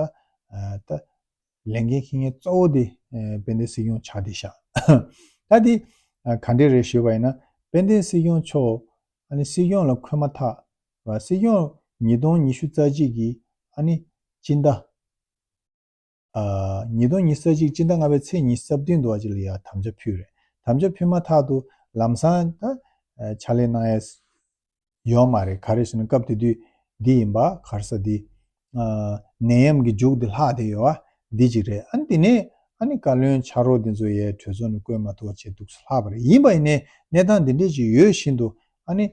ཨ་ད་ལས་འགན་འཁྱེར་མཁན་གཙོ་བོ་དེ་ཨ་དཔལ་ལྡན་སྲིད་སྐྱོང་ཆགས་བསྡད་ཤག་ད་འདི་ཨ་ག་འདྲས་རེད་ཞུས་པ་ཡིན་ན་དཔལ་ལྡན་སྲིད་སྐྱོང་མཆོག་ཨ་ནི་སྲིད་སྐྱོང་ལ་འཁོད་མ་ཐག་ར་སྲིད་སྐྱོང་ཉིས་སྟོང་ཉི་ཤུ་རྩ་གཅིག་གི་ཨ་ནི་སྤྱི་ཟླ། ཨ་ཉིས་སྟོང་ཉི་ཤུ་རྩ་གཅིག་སྤྱི་ཟླ་ལྔ་པའི་ཚེས་ཉི་ཤུ་རྩ་བདུན་དུ་བ་ཅིག་ལ་ཡ་དམ་བཅའ་ཕུལ་རེད། དམ་བཅའ་ཕུལ་མ་ཐག་ཏུ་ལམ་སང་ད་ཨ་ཕྱག་ལས་གནང་ཡས་ཡོད་མ་རེད། ག་རེ་ཟེར་ན་སྐབས་དེ་དུས་འདི་ཡིན་པ་ག་རེ་ཟེར་འདི་ཨ་ནད་ཡམས་ཀྱི་མཇུག་འདི་ལྷག་བསྡད་ཡོད་པ་འདི་ཅིག་རེད། ཨ་ནི་དེ་ནས་ཨ་ནི་བཀའ་བློན་ཕྱག་རོགས་འདི་ཚོ་ཡས་གྲོས་ཚོགས་ནས་བསྐོས་མ་ཐུབ་པ་བྱས་འདུག་ལྷག་པ་རེད། ཡིན་པ་ཡིན་ནའི་གནས་སྟངས་འདི་འདྲས་ཅིག་ཡོད་བཞིན་དུ་ཨ་ནི།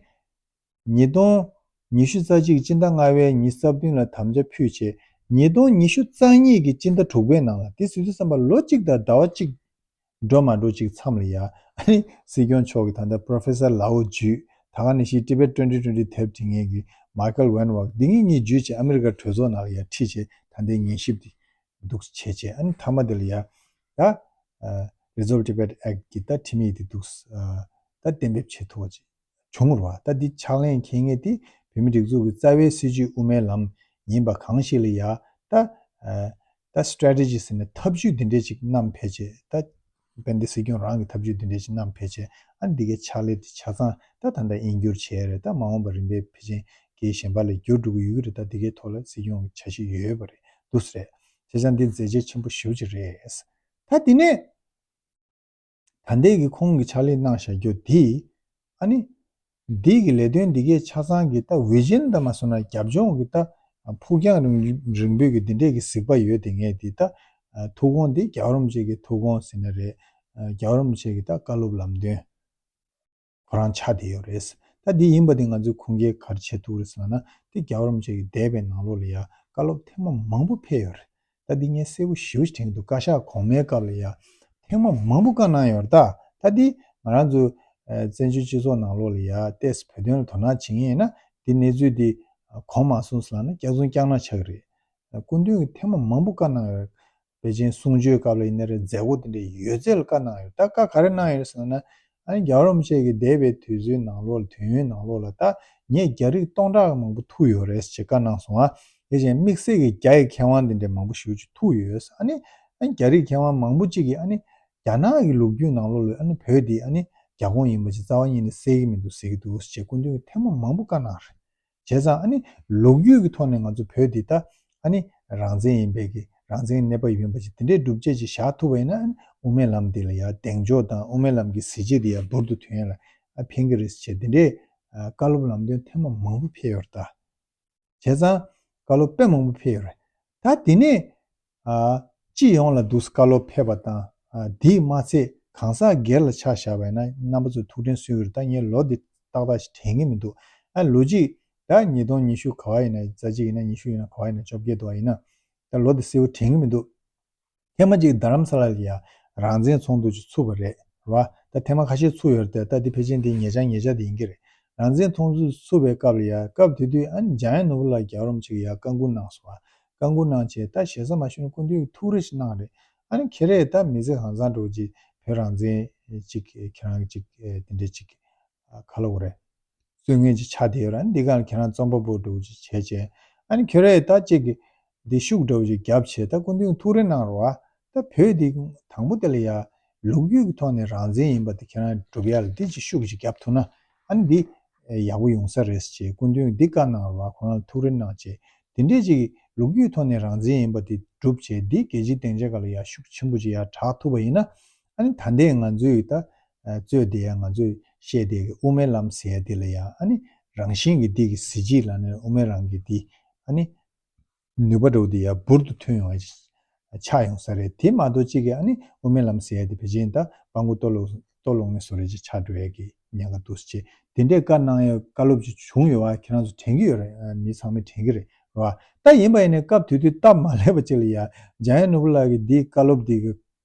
ཉིས་སྟོང་ཉི་ཤུ་རྩ་གཅིག་སྤྱི་ཟླ་ལྔ་པའི་ཉི་ཤུ་རྩ་བདུན་ལ་དམ་བཅའ་ཕུལ་རྗེས་ཉིས་སྟོང་ཉི་ཤུ་རྩ་གཉིས་ཀྱི་སྤྱི་ཟླ་དྲུག་པའི་ནང་ལ་དེ་ཟེར་དུས་ཙམ་པ་ལོ་གཅིག་དང་ཟླ་བ་གཅིག་འགྲོ་མ་འགྲོ་གཅིག་མཚམས་ལ་ཡ་ཨ་ནི་སྲིད་སྐྱོང་མཆོག་གིས་ད་ལྟ་Professor Lau བརྒྱུད་ད་ག་ནང་བཞིན་Tibet twenty twenty དེབ་འབྲི་མཁན་གྱི་Michael Van Wert འདི་གཉིས་གཉིས་བརྒྱུད་བྱས་ཨ་མི་རི་ཀ་གྲོས་ཚོགས་ནང་ལ་ཡ་ཁྲིད་བྱས་ད་ལྟའི་ཉན་ཞིབ་འདི་འདུག་བྱས་བྱས་ཨ་ནི་མཐའ་མ་དེ་ལ་ཡ་ད་Resolve Tibet Act གི་ད་ཁྲིམས་ཡིག་འདི་འདུག་ད་གཏན་འབེབས་བྱེད་ཐུབ་པ་ཅིག་བྱུང་རུང་བ་ད་འདི་ཕྱག་ལེན་འཁྱེར་མཁན་དེ་བོད་མིའི་སྒྲིག་འཛུགས་ཀྱི་རྩ་བའི་སྲིད་བྱུས་དབུ་མའི་ལམ་ཡིན་པ་གང་ཞིག་ལ་ཡ་ད་ད་strategy ཟེར་ནས་ཐབས་ཇུས་འདི་འདྲས་ཅིག་བསྣམས་ཕེབས་བྱས་ད་དཔལ་ལྡན་སྲིད་སྐྱོང་རང་གི་ཐབས་ཇུས་འདི་འདྲས་ཅིག་བསྣམས་ཕེབས་བྱས་ཨ་འདི་གའི་ཕྱག་ལས་དེ་ཆ་ཚང་ད་ད་ལྟ་དབྱིན་སྒྱུར་བྱས་རེད། ད་མ་འོངས་པ་རིམ་པས་ཕལ་ཆེར་གྱི་གཞན་པ་ལ་བསྒྱུར་འགྲོ་གི་ཡོད་ཀྱི་རེད། ད་འདི་གའི་ཐོག་ལ་སྲིད་སྐྱོང་གི་འཆར་གཞི་ཡོད་པ་རེད་འདུག་སེ་རེད། བྱས་ཙང་འདི་མཛད་རྗེས་ཆེན་པོ་ཞེ་པོ་ཅིག་རེད། ད་འདི་ནས། ད་ལྟའི་གི་ཁོང་གི་ཕྱག་ལས་གནང་བཞག་རྒྱུ་དེ་ཨ་ནི་ འདི་གི་ལས་དོན་འདི་གའི་ཆ་ཚང་གི་ད་ཝི་ཞན་ད་མ་སོང་ན་རྒྱབ་ལྗོངས་ཀྱི་ད་ཕུགས་རྒྱང་རིང་རིང་པོའི་གི་འདི་འདྲའི་གི་གཟིགས་པ་ཡོད་དེ། ངས་འདི་ད་ཐུགས་དགོངས་འདི་རྒྱལ་བ་རིན་པོ་ཆེ་གི་ཐུགས་དགོངས་ཟེར་ན་རེད། རྒྱལ་བ་རིན་པོ་ཆེ་གི་ད་བཀའ་སློབ་ལམ་སྟོན་ཁོ་རང་ཆགས་བསྡད་ཡོད་རེད། ད་འདི་ཡིན་པ་འདི་ང་ཚོས་ཁུངས་སྐྱེལ་ག་རེ་བྱེད་ཐུབ་རེད་ཟེར་ན། འདི་རྒྱལ་བ་རིན་པོ་ཆེ་གི་འདས་པའི་ནང་ལོགས་ལ་ཡ་བཀའ་སློབ་ཐེངས་མ་མང་པོ་ཕེབས་ཡོད་རེད། ད་འདི་ངས་གསལ་པོ་ཞེ་པོ་ཅིག་དྲན་གྱི་འདུག་བཀའ་ཤག་གོང་མའི་སྐབས་ལ་ཡ་ཐེངས་མ་མང་པོ་བཀའ་གནང་ཡོད་རེད། ད་ད་འདི་ང་རང་ཚོ་ཨ་བཙན་བྱོལ་སྤྱི་ཚོགས་ནང་ལོགས་ལ་ཡ་ཏོག་ཙམ་བོད་དོན་ལ་དོ་སྣང་བྱེད་མཁན་ཡིན་ན། འདི་གནས་ཚུལ་འདི་གོ་མ་སོང་ཟེར་ལབ་ན་སྐྱག་རྫུན་རྐྱང་རྐྱང་ཆགས་ཀྱི་རེད། སྐུ་མདུན་གྱིས་ཐེངས་མ་མང་པོ་བཀའ་གནང་ཡོད། པེ་ཅིན་གསུང་ཆོས་སྐབས་ལ་ཡིན་ན་རེད། མཛད་སྒོ་དེ་འདྲའི་ཡོད་ཚད་ལ་བཀའ་གནང་ཡོད། ད་བཀའ་ག་རེ་གནང་ཡོད་ཟེར་ན། ཨ་ནི་རྒྱལ་བ་རིན་པོ་ཆེ་གི་འདས་པའི་དུས་ཚོད་ནང་ལོགས་ལ། དུས་ཡུན་ནང་ལོགས་ལ་ད་ངས་རྒྱ་རིགས་སྟོང་ཕྲག་མང་པོ་ཐུག་ཡོད་རེད་ཅེས་བཀའ་གནང་སོང་ཨ། དེ་བཞིན་དམིགས་བསལ་གྱི་རྒྱ་ཡི་མཁས་དབང་དེ་འདྲའི་མང་པོ་ཞེ་པོ་ཅིག་ཐུག་ཡོད། ཨ་ནི་ཨ་ནི་རྒྱ་རིགས་མཁས་དབང་མང་པོ་ཅིག་གིས་ཨ་ནི་རྒྱ་ནག་གི་ལོ་རྒྱུས་ནང་ལོགས་ལ་ཨ་ནི་བོད་འདི་ཨ་ནི་རྒྱ་ཁོངས་ཡིན་པ་ཅིག་རྩ་བ་ཉིད་ནས་གསལ་གྱི་མི་འདུག་ཟེར་གྱི་འདུག་ཅེས་སྐུ་མདུན་གྱིས་ཐེངས་མ་མང་པོ་བཀའ་གནང་རེད། བྱས་ཙང་ཨ་ནི་ལོ་རྒྱུས་ཀྱི་ཐོག་ནས་ང་ཚོ་བོད་འདི་ད་ཨ་ནི་རང་བཙན་ཡིན་པའི་གི་རང་བཙན་གནས་བབ་ཡིན་པ་ཅིག་དེ་འདྲའི་སྒྲུབ་བྱེད་ཅིག་བཞག་ཐུབ་པ་ཡིན་ན། ཨ་ནི་དབུ་མའི་ལམ་འདི་ལ་ཡ་གདེང་འཇོག་དང་དབུ་མའི་ལམ་གྱི་གཟི་བརྗིད་འདི་ཡ་འབུར་དུ་ཐོན་ཡ་ལ་ཨ་ཕན་གི་རེད་ཅེས་དེ་འདྲའི་ཨ་བཀའ་སློབ་ལམ་སྟོན་ཐེངས་མ་མང་པོ་ཕེབས་ཡོད་རེད་ད། བྱས་ཙང་བཀའ་སློབ་དཔེ་མང་པོ་ཕེབས་ཡོད་རེད། ད་དེ་ནས་ཨ་སྤྱི་ཡོངས་ལ་འདུག་སེ་བཀའ་སློབ་ཕེབས་པ་དང་། ཨ་དེས་མ་ཚད་གང་ཟག་སྒེར་ལ་ཆ་བཞག་པ་ཡིན་ན་རྣམ་པ་ཚོས་ཐུགས་དྲན་གསོས་ཀྱི་རེད། ད་ངས་ལོ་འདི་ཏག་ཏག་ཞིག་དྲན་གྱི་མི་འདུག་ཨ་ལོ་གཅིག་ད་ཉིས་སྟོང་ཉི་ཤུ་ག་པར་ཡིན་ན། རྩ་གཅིག་ཡིན་ན་ཉི་ཤུ་ཡིན་ན་ག་པར་ཡིན་ན་བཅོ་བརྒྱད་དུ་བ་ཡིན་ན། ད་ལོ་འདི་གསལ་པོ་དྲན་གྱི་མི་འདུག་ཐེངས་མ་གཅིག་རྡ་རམ་ས་ལ་ལ་ཡ་རང་བཙན་ཚོགས་འདུ་ཅིག་ཚུགས་པ་རེད་བ། ད་ཐེངས་མ་ཁ་ཤས་ཚུགས་ཡོད་རེད་དེ། ད་འདི་ཕལ་ཆེར་འདི་ཉེ་ཆར་ཉེ་ཆར་དེ་ཡིན་གྱི་རེད། རང་བཙན་ཚོགས་འདུ་ཚུགས་པའི་སྐབས་ལ་ཡ། སྐབས་དེ་དུས་ཨ་ནི་འཇམ་དབྱངས་ནོར་བུ་ལགས་རྒྱལ་བ་རིན་པོ་ཆེ་གིས་ཡ་བཀའ་འགུག་གནང་སོང་བ། བཀའ་འགུག་གནང་བྱས་ད་ཞེ་ས་མ་ཞུས་ན་སྐུ་མདུན་གྱིས་ཐུགས་རེ་ཞིག་གནང་རེད། ཨ་ནི་ཁྱེད་རས་ད་མི་ཚེ་གང་བཟང་འགྲོ་ཅིག་བོད་རང་བཙན་ཅིག་ཁྱེད་རང་གི་ཅིག་དེ་འདྲས་ཅིག་ཨ་ག་ལབ་དགོས་རེད། རྩོད་མཁན་ཅིག་ཆགས་བསྡད་ཡོད་རེད། ཨ་ནི་འདི་ག་ལ་ཁྱེད་རང་རྩོམ་པ་པོ་འདྲ་བོ་ཅིག་བྱས་བྱས། ཨ་ནི་ཁྱོད་རས་ད་ཅིག་གི་འདི་ཤུགས་འདྲ་བོ་ཅིག་བརྒྱབ་བྱས། ད་སྐུ་མདུན་ཐུགས་རེ་གནང་རོགས་ཨ། ད་བོད་འདི་དང་པོ་དེ་ལ་ཡ་ལོ་རྒྱུས་ཀྱི་ཐོག་ནས་རང་བཙན་ཡིན་པ་དེ་ཁྱེད་རང་སྒྲུབ་ཡ་ལ་འདི་ཅིག་ཤུགས་ཅིག་བརྒྱབ་ཐུབ་ན་ཨ་ནི་འདི་ཡག་པོ་ཡོང་ས་རེད་ཅེས་སྐུ་མདུན་འདི་བཀའ་གནང་རོགས་ཨ། ཁོ་རང་ལ་ཐུགས་རེ་གནང་བྱས། དེ་འདྲས་ཅིག་ལོ་རྒྱུས་ཐོག་ནས་རང་བཙན་ཡིན་པ་དེ་སྒྲུབ་བྱས། འདི་རྒྱལ་སྤྱིའི་སྡིངས་ཆ་སྒང་ལ་ཡ་ཤུགས་ཆེན་པོ་ཅིག་ཡ་དྲག་ཐུབ་པ་ཡིན་ན། ཨ་ནི་ད་ལྟའི་ང་ཚོའི་ད་ཨ་རྩོད་བསྡད་ཡ། ང་ཚོས་བཤད་བསྡད་ཀྱི་དབུ་མའི་ལམ་ཟེར་ཡ་དེ་ལ་ཡ་ཨ་ནི་རང་བཞིན་གྱི་འདི་གི་གཟི་བརྗིད་ལབ་ནས་དབུ་མའི་ལམ་གྱི་འདི་ཨ་ནི་ནུས་པ་འདྲ་བོ་འདི་ཡ་འབུར་དུ་ཐོན་ཡོང་བ་ཆགས་ཡོང་ས་རེད། དེ་མ་གཏོགས་གཅིག་གིས་ཨ་ནི་དབུ་མའི་ལམ་ཟེར་ཡ་དེ་ཕལ་ཆེར་ད་སྤྲང་པོ་ལྟོ་སློང་ལྟོ་སློང་མཁན་བཟོ་འདྲ་ཅིག་ཆགས་འགྲོ་ཡ་གི་ཉེན་ཁ་འདུག་ཟེར་བྱས། དེ་འདྲའི་བཀའ་གནང་ཡ་བཀའ་སློབ་ཅིག་བྱུང་ཡོད་པ་ཁྱེད་རང་ཚོ་དྲན་གྱི་ཡོད་རེད། མི་ཚང་མས་དྲན་གྱི་རེད་བ། ད་ཡིན་པ་ཡིན་ནའི་སྐབས་དེ་དུས་སྟབས་མ་ལེགས་པ་ཅིག་ལ་ཡ་འཇམ་དབྱངས་ནོར་བུ་ལགས་ཀྱིས་འདིའི་བཀའ་སློབ་འདི་གི་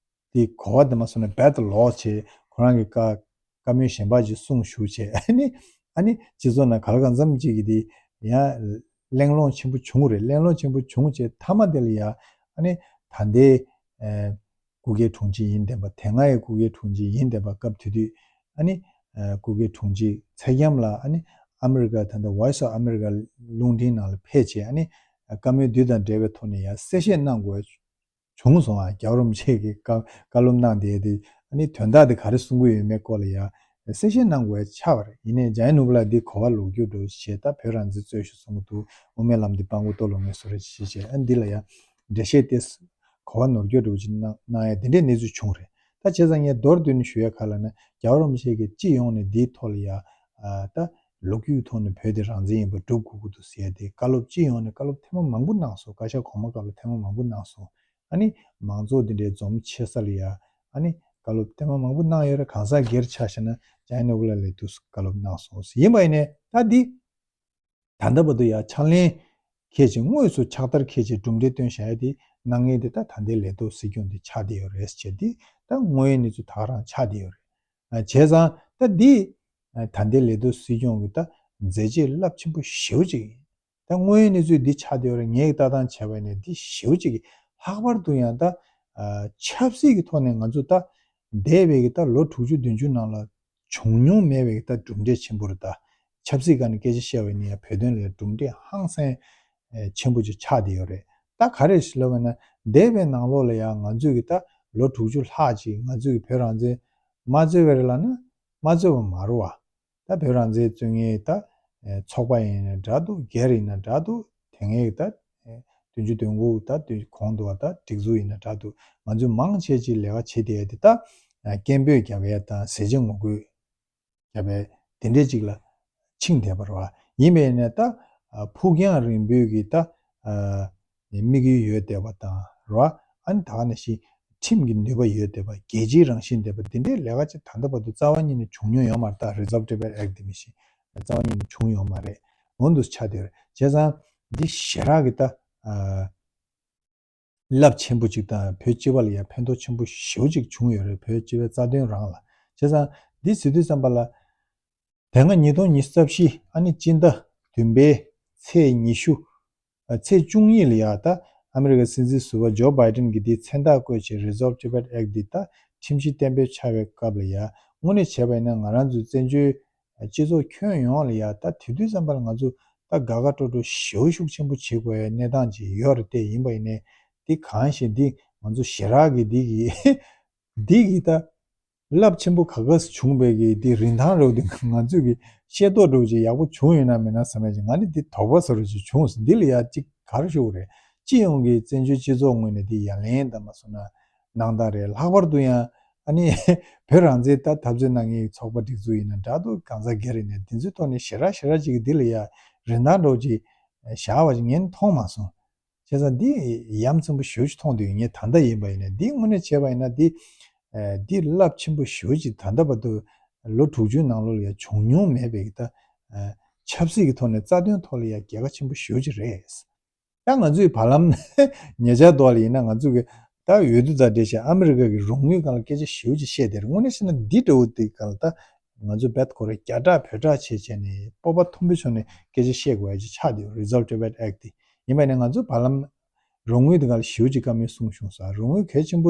དེ་གོ་བ་དེ་མ་སོང་ནས་རྦད་དེ་ལོག་བྱས། ཁོ་རང་གི་བཀའ་བཀའ་མོལ་གཞན་པ་ཅིག་གསུངས་བཞུགས་བྱས། ཨ་ནི་ཨ་ནི་སྤྱི་ཚོགས་ནང་ག་ལ་གང་འཚམ་ཅིག་གིས་དེ་ཡང་གླེང་སློང་ཆེན་པོ་བྱུང་རེད། གླེང་སློང་ཆེན་པོ་བྱུང་བྱས་མཐའ་མ་དེ་ལ་ཡ་ཨ་ནི་ད་ལྟའི་ཨ་སྐུ་སྒེར་དྲུང་ཆེ་ཡིན་བསྡད་པ། དེ་སྔ་ཡི་སྐུ་སྒེར་དྲུང་ཆེ་ཡིན་བསྡད་པ། སྐབས་དེ་དུས་ཨ་ནི་ཨ་སྐུ་སྒེར་དྲུང་ཆེ་ཚེ་རྒྱམ་ལགས་ཨ་ནི་ཨ་མི་རི་ཀ་ད་ལྟ་Voice of America་རླུང་འཕྲིན་ནང་ལ་ཕེབས་བྱས། ཨ་ནི་བཀའ་མོལ་འདི་དང་འབྲེལ་བའི་ཐོག་ནས་ཡ་གསལ་བཤད་གནང་དགོས་བྱུང་སོང་ཨ། རྒྱལ་བ་རིན་པོ་ཆེ་གིས་བཀའ་བཀའ་སློབ་གནང་བསྡད་དེ་ཨ་ནི་དོན་དག་དེ་ག་རེ་གསུང་གི་ཡོད་མེད་སྐོར་ལ་ཡ་གསལ་བཤད་གནང་དགོས་ཆགས་པ་རེད། ཡིན་ནའི་འཇམ་དབྱངས་ནོར་བུ་ལགས་འདི་གོ་བ་ལོག་རྒྱུ་འདྲ་བོ་ཞིག་བྱས། ད་བོད་རང་བཙན་རྩོད་ཤོག་གསུང་གི་འདུག་དབུ་མའི་ལམ་འདི་སྤྲང་པོ་ལྟོ་སློང་མཁན་བཟོ་འདྲ་ཞིག་བྱས། ཨ་འདི་ལ་ཡ་འགྲེལ་བཤད་དེ་གོ་བ་ནོར་རྒྱུ་འདྲ་བོ་ཅིག་གནང་གནང་ཡ་དེ་འདྲའི་གནས་ཚུལ་བྱུང་རེད། ད་བྱས་ཙང་ངས་མདོར་བསྡུས་ནས་ཞུ་ཡ་ག་ལབ་ན། རྒྱལ་བ་རིན་པོ་ཆེ་གིས་སྤྱི་ཡོངས་ནས་འདིའི་ཐོག་ལ་ཡ་ཨ་ད་ལོ་རྒྱུས་ཐོག་ནས་བོད་དེ་རང་བཙན་ཡིན་པ་སྒྲུབ་དགོས་ཀྱི་འདུག་ཟེར་ཡ་དེ་བཀའ་སློབ་སྤྱི་ཡོངས་ནས་བཀའ་སློབ་ཐེངས་མ་མང་པོ་གནང་སོང་། བཀའ་ཤག་གོང་མ་སྐབས་ལ་ཐེངས་མ་མང་པོ་གནང་སོང་། ཨ་ནི་མང་ཚོགས་འདི་འདྲའི་འཛོམས་ཆེ་ས་ལ་ཡ་ཨ་ནི་བཀའ་སློབ་ཐེངས་མ་མང་པོ་གནང་ཡོད་རེད། གང་ཟག་སྒེར་ཆ་བཞག་ན་འཇམ་དབྱངས་ནོར་བུ་ལགས་ལས་འདུག་སེ་བཀའ་སློབ་གནང་སོང་ཟེར། ཡིན་པ་ཡིན་ནའི་ད་འདི་ད་ལྟ་བར་དུ་ཡ་ཕྱག་ལེན་འཁེལ་ཅིང་དངོས་སུ་ཕྱག་བསྟར་འཁེལ་ཅིང་གྲུབ་འབྲས་བཏོན་བཞག་ཡ་དེ་གནང་མཁན་དེ་ད་ད་ལྟའི་ལས་ཐོག་སྲིད་སྐྱོང་དེ་ཆགས་བསྡད་ཡོད་རེད་ཅེས་དེ་ད་དངོས་ཡོད་གནས་ཚུལ་ད་ག་རང་ཆགས་བསྡད་ཡོད་རེད། ཨ་བྱས་ཙང་ད་འདི་ཨ་ད་ལྟའི་ལས་ཐོག་སྲིད་སྐྱོང་གི་ད་མཛད་རྗེས་རླབས་ཆེན་པོ་ཞེ་པོ་ཅིག་ཡིན། ད་དངོས་ཡོད་གནས་ཚུལ་འདི་ཆགས་བསྡད་ཡོད་རེད། ངས་ལྟ་སྟངས་བྱས་པ་ཡིན་ན་འདི་ཞེ་པོ་ཅིག་གི་ལྷག་པར་དུ་ཡང་ད་ཨ་ཆབ་སྲིད་ཀྱི་ཐོག་ནས་ང་ཚོ་ད་འདས་པའི་གི་ད་ལོ་དྲུག་ཅུ་བདུན་ཅུ་ནང་ལ་བྱུང་མྱོང་མེད་པའི་ད་གྲུབ་འབྲས་ཆེན་པོ་རེད་ད། ཆབ་སྲིད་སྒང་ནས་སྐད་ཆ་བཤད་པ་ཡིན་ན་ཡང་བོད་དོན་ལ་གྲུབ་འབྲས་ཧང་སང་ཆེན་པོ་ཅིག་ཆགས་བསྡད་ཡོད་རེད། ད་ག་རེ་ཞིག་ལབ་པ་ན་འདས་པའི་ནང་ལོགས་ལ་ཡང་ང་ཚོས་ཀྱི་ད་ལོ་དྲུག་ཅུ་ལྷག་ཅིག་ང་ཚོས་ཀྱི་བོད་རང་བཙན་མ་རྩོད་པ་རེད་ལབ་ན་མ་རྩོད་པ་མ་རེད་བ། ད་བོད་རང་བཙན་རྩོད་མཁན་ད་ཚོགས་པ་ཡིན་ན་འདྲ་འདུག་སྒེར་ཡིན་ན་འདྲ་འདུག་དེ་སྔའི་ད་བདུན་ཅུ་དོན་དགུ་ད་དུས་གོང་དུ་བ་ད་སྒྲིག་འཛུགས་ཡིན་ན་འདྲ་འདུག་ང་ཚོས་མང་ཆེ་ཅིག་ལས་ཀ་བྱེད་བསྡད་ཡ་དེ་ད་སྐད་འབོད་རྒྱབ་ཡ་དང་ཟས་བཅད་ངོ་རྒོལ་རྒྱབ་ཡ་དེ་འདྲས་ཅིག་ལ་ ཕྱིན་བསྡད་པ་རེད་བ། ཡིན་པས་ན་ད་ཕུགས་རྒྱང་རིང་པོའི་གི་ད་དམིགས་ཡུལ་ཡོད་བསྡད་པ་དང་རེད་བ། ཨ་ནི་ད་ག་ནང་བཞིན་ཁྲིམས་ཀྱི་ནུས་པ་ཡོད་བསྡད་པ། རྒྱལ་སྤྱིའི་རང་བཞིན་ལྡན་པ་འདི་འདྲའི་ལས་ཀ་ཅིག་ད་ལྟ་བར་དུ་རྩ་བ་ཉིད་ནས་བྱུང་མྱོང་ཡོད་མ་རེད། ད་Resolve Tibet Act འདི་མི་ཤེས། རྩ་བ་ཉིད་ནས་བྱུང་ཡོད་མ་རེད། འོ་འདུག་ཆགས་བསྡད་རེད། བྱས་ཙང་འདི་ཞེ་དྲག་གི་ད་རླབས་ཆེན་པོ་ཅིག་དང་བོད་སྤྱི་པ་ལ་ཡང་ཕན་ཐོགས་ཆེན་པོ་ཞེ་པོ་ཅིག་བྱུང་ཡོད་རེད། བོད་སྤྱི་པའི་རྩ་དོན་རང་ལ། བྱས་ཙང་འདི་ཟེར་དུས་ཙམ་པ་ལ། དེ་སྔ་ཉིས་སྟོང་ཉི་ཤུ་རྩ་བཞི་ཨ་ནི་སྤྱི་ཟླ་བདུན་པའི་ཚེས་ཉི་ཤུ། ཨ། ཚེས་བཅུ་གཉིས་ལ་ཡ་ད་ཨ་མི་རི་ཀའི་སྲིད་འཛིན་ཟུར་པ་ཇོ་བྷའི་ཌེན་གྱིས་འདི་མཚན་རྟགས་བཀོད་བྱས། Resolve Tibet Act འདི་ད་ཁྲིམས་གཞི་གཏན་འབེབས་བྱ་བའི་སྐབས་ལ་ཡ། དངོས་གནས་བྱས་པ་ཡིན་ན་ང་རང་ཚོའི་བཙན་བྱོལ་སྤྱི་ཚོགས་ཁྱོན་ཡོངས་ལ་ཡ་ད་དེ་དུས་ཙམ་པ་ལ་ང་ཚོ་ད་དགའ་དགའ་སྤྲོ་སྤྲོ་ཞེ་པོ་ཤུགས་ཆེན་པོ་བྱེད་དགོས་ཡ་གནས་སྟངས་ཅིག་ཡོད་རེད་དེ། ཡིན་པ་ཡིན་ནའི་འདི་གང་ཞིག་འདི་ང་ཚོ་ཞེ་དྲག་གི་འདི་གི་འདི་གི་ད་རླབས་ཆེན་པོ་ག་ག་སེ་བྱུང་བའི་གི་འདི་རིན་ཐང་རེད་བ། འདི་ང་ཚོས་གི་ཤེས་རྟོགས་འདྲ་བོ་ཅིག་ཡག་པོ་བྱུང་ཡོད་ན་མེད་ན་བསམ་ཡ་ཅིག་ང་ནི་འདི་དོགས་པ་ཟེར་བ་ཅིག་བྱུང་སོང་། འདི་ལ་ཡ་ཅིག་ག་རེ་ཞུ་དགོས་རེད། སྤྱི་ཡོངས་ཀྱི་བཙན་བྱོལ་སྤྱི་ཚོགས་ངོས་ནས་འདི་ཡ་ལན་བཏབ་མ་སོང་ན་གནང་སྟངས་རེད། ལྷག་པར་དུ་ཡང་ཨ་ནི་བོད་རང་བཙན་ད་འཐབ་རྩོད་གནང་མཁན་གྱི་ཚོགས་པ་སྒྲིག་འཛུགས་ཡིན་ན་འདྲ་འདུག་གང་ཟག་སྒེར་ཡིན་ན་འདི་ཚོའི་ཐོག་ནས་ཞེ་དྲག་ཞེ་དྲག་ཅིག་གི་འདི་ལ་ཡ་རིན་ཐང་འདྲ་བོ་ཅིག་བཞག་པ་ཅིག་ངས་མཐོང་མ་སོང་། བྱས་ཙང་འདི་ཡ་མཚན་པོ་ཞེ་པོ་ཅིག་མཐོང་དུས་ངས་ད་ལྟ་ཡིན་པ་ཡིན་ན་འདི་དངོས་གནས་བྱས་པ་ཡིན་ན་འདི། ཨ། འདི་རླབས་ཆེན་པོ་ཞེ་པོ་ཅིག་ད་ལྟ་བར་དུ་ལོ་དྲུག་ཅུའི་ནང་ལོགས་ལ་ཡང་བྱུང་མྱོང་མེད་པའི་ད། ཨ། ཆབ་སྲིད་ཀྱི་ཐོག་ནས་རྩ་དོན་ཐོག་ལ་ཡང་རྒྱལ་ཁ་ཆེན་པོ་ཞེ་པོ་ཅིག་རེད། ད་ང་ཚོའི་བར་ལམ་ཉེ་ཆར་ཐོག་ལ་ཡིན་ན་ང་ཚོ་གི་ད་འོས་བསྡུ་དང་འབྲེལ་བྱས་ཨ་མི་རི་ཀ་གི་རོགས་དངུལ་སྒང་ལ་སྐད་ཆ་ཞེ་པོ་ཅིག་བཤད་དེ་རེད། དངོས་གནས་བཤད་ན་འདི་འདྲ་བོ་དེ་སྒང་ལ་ད་ང་ཚོ་བེད་ཁོ་རེ་རྒྱ་གྲགས་བོད་གྲགས་བྱས་བྱས་ནས་སྤོབས་པ་མཐོན་པོའི་ཕྱོགས་ནས་སྐད་ཆ་བཤད་དགོས་ཡ་ཅིག་ཆགས་བསྡད་ཡོད། Resolve Tibet Act དེ་ཡིན་པ་ནས་ང་ཚོ་བར་ལམ་རོགས་དངུལ་དེ་སྒང་ལ་ཞེ་པོ་ཅིག་བཀའ་མོལ་གསུངས་བྱུང་ས། རོགས་དངུལ་གལ་ཆེན་པོ་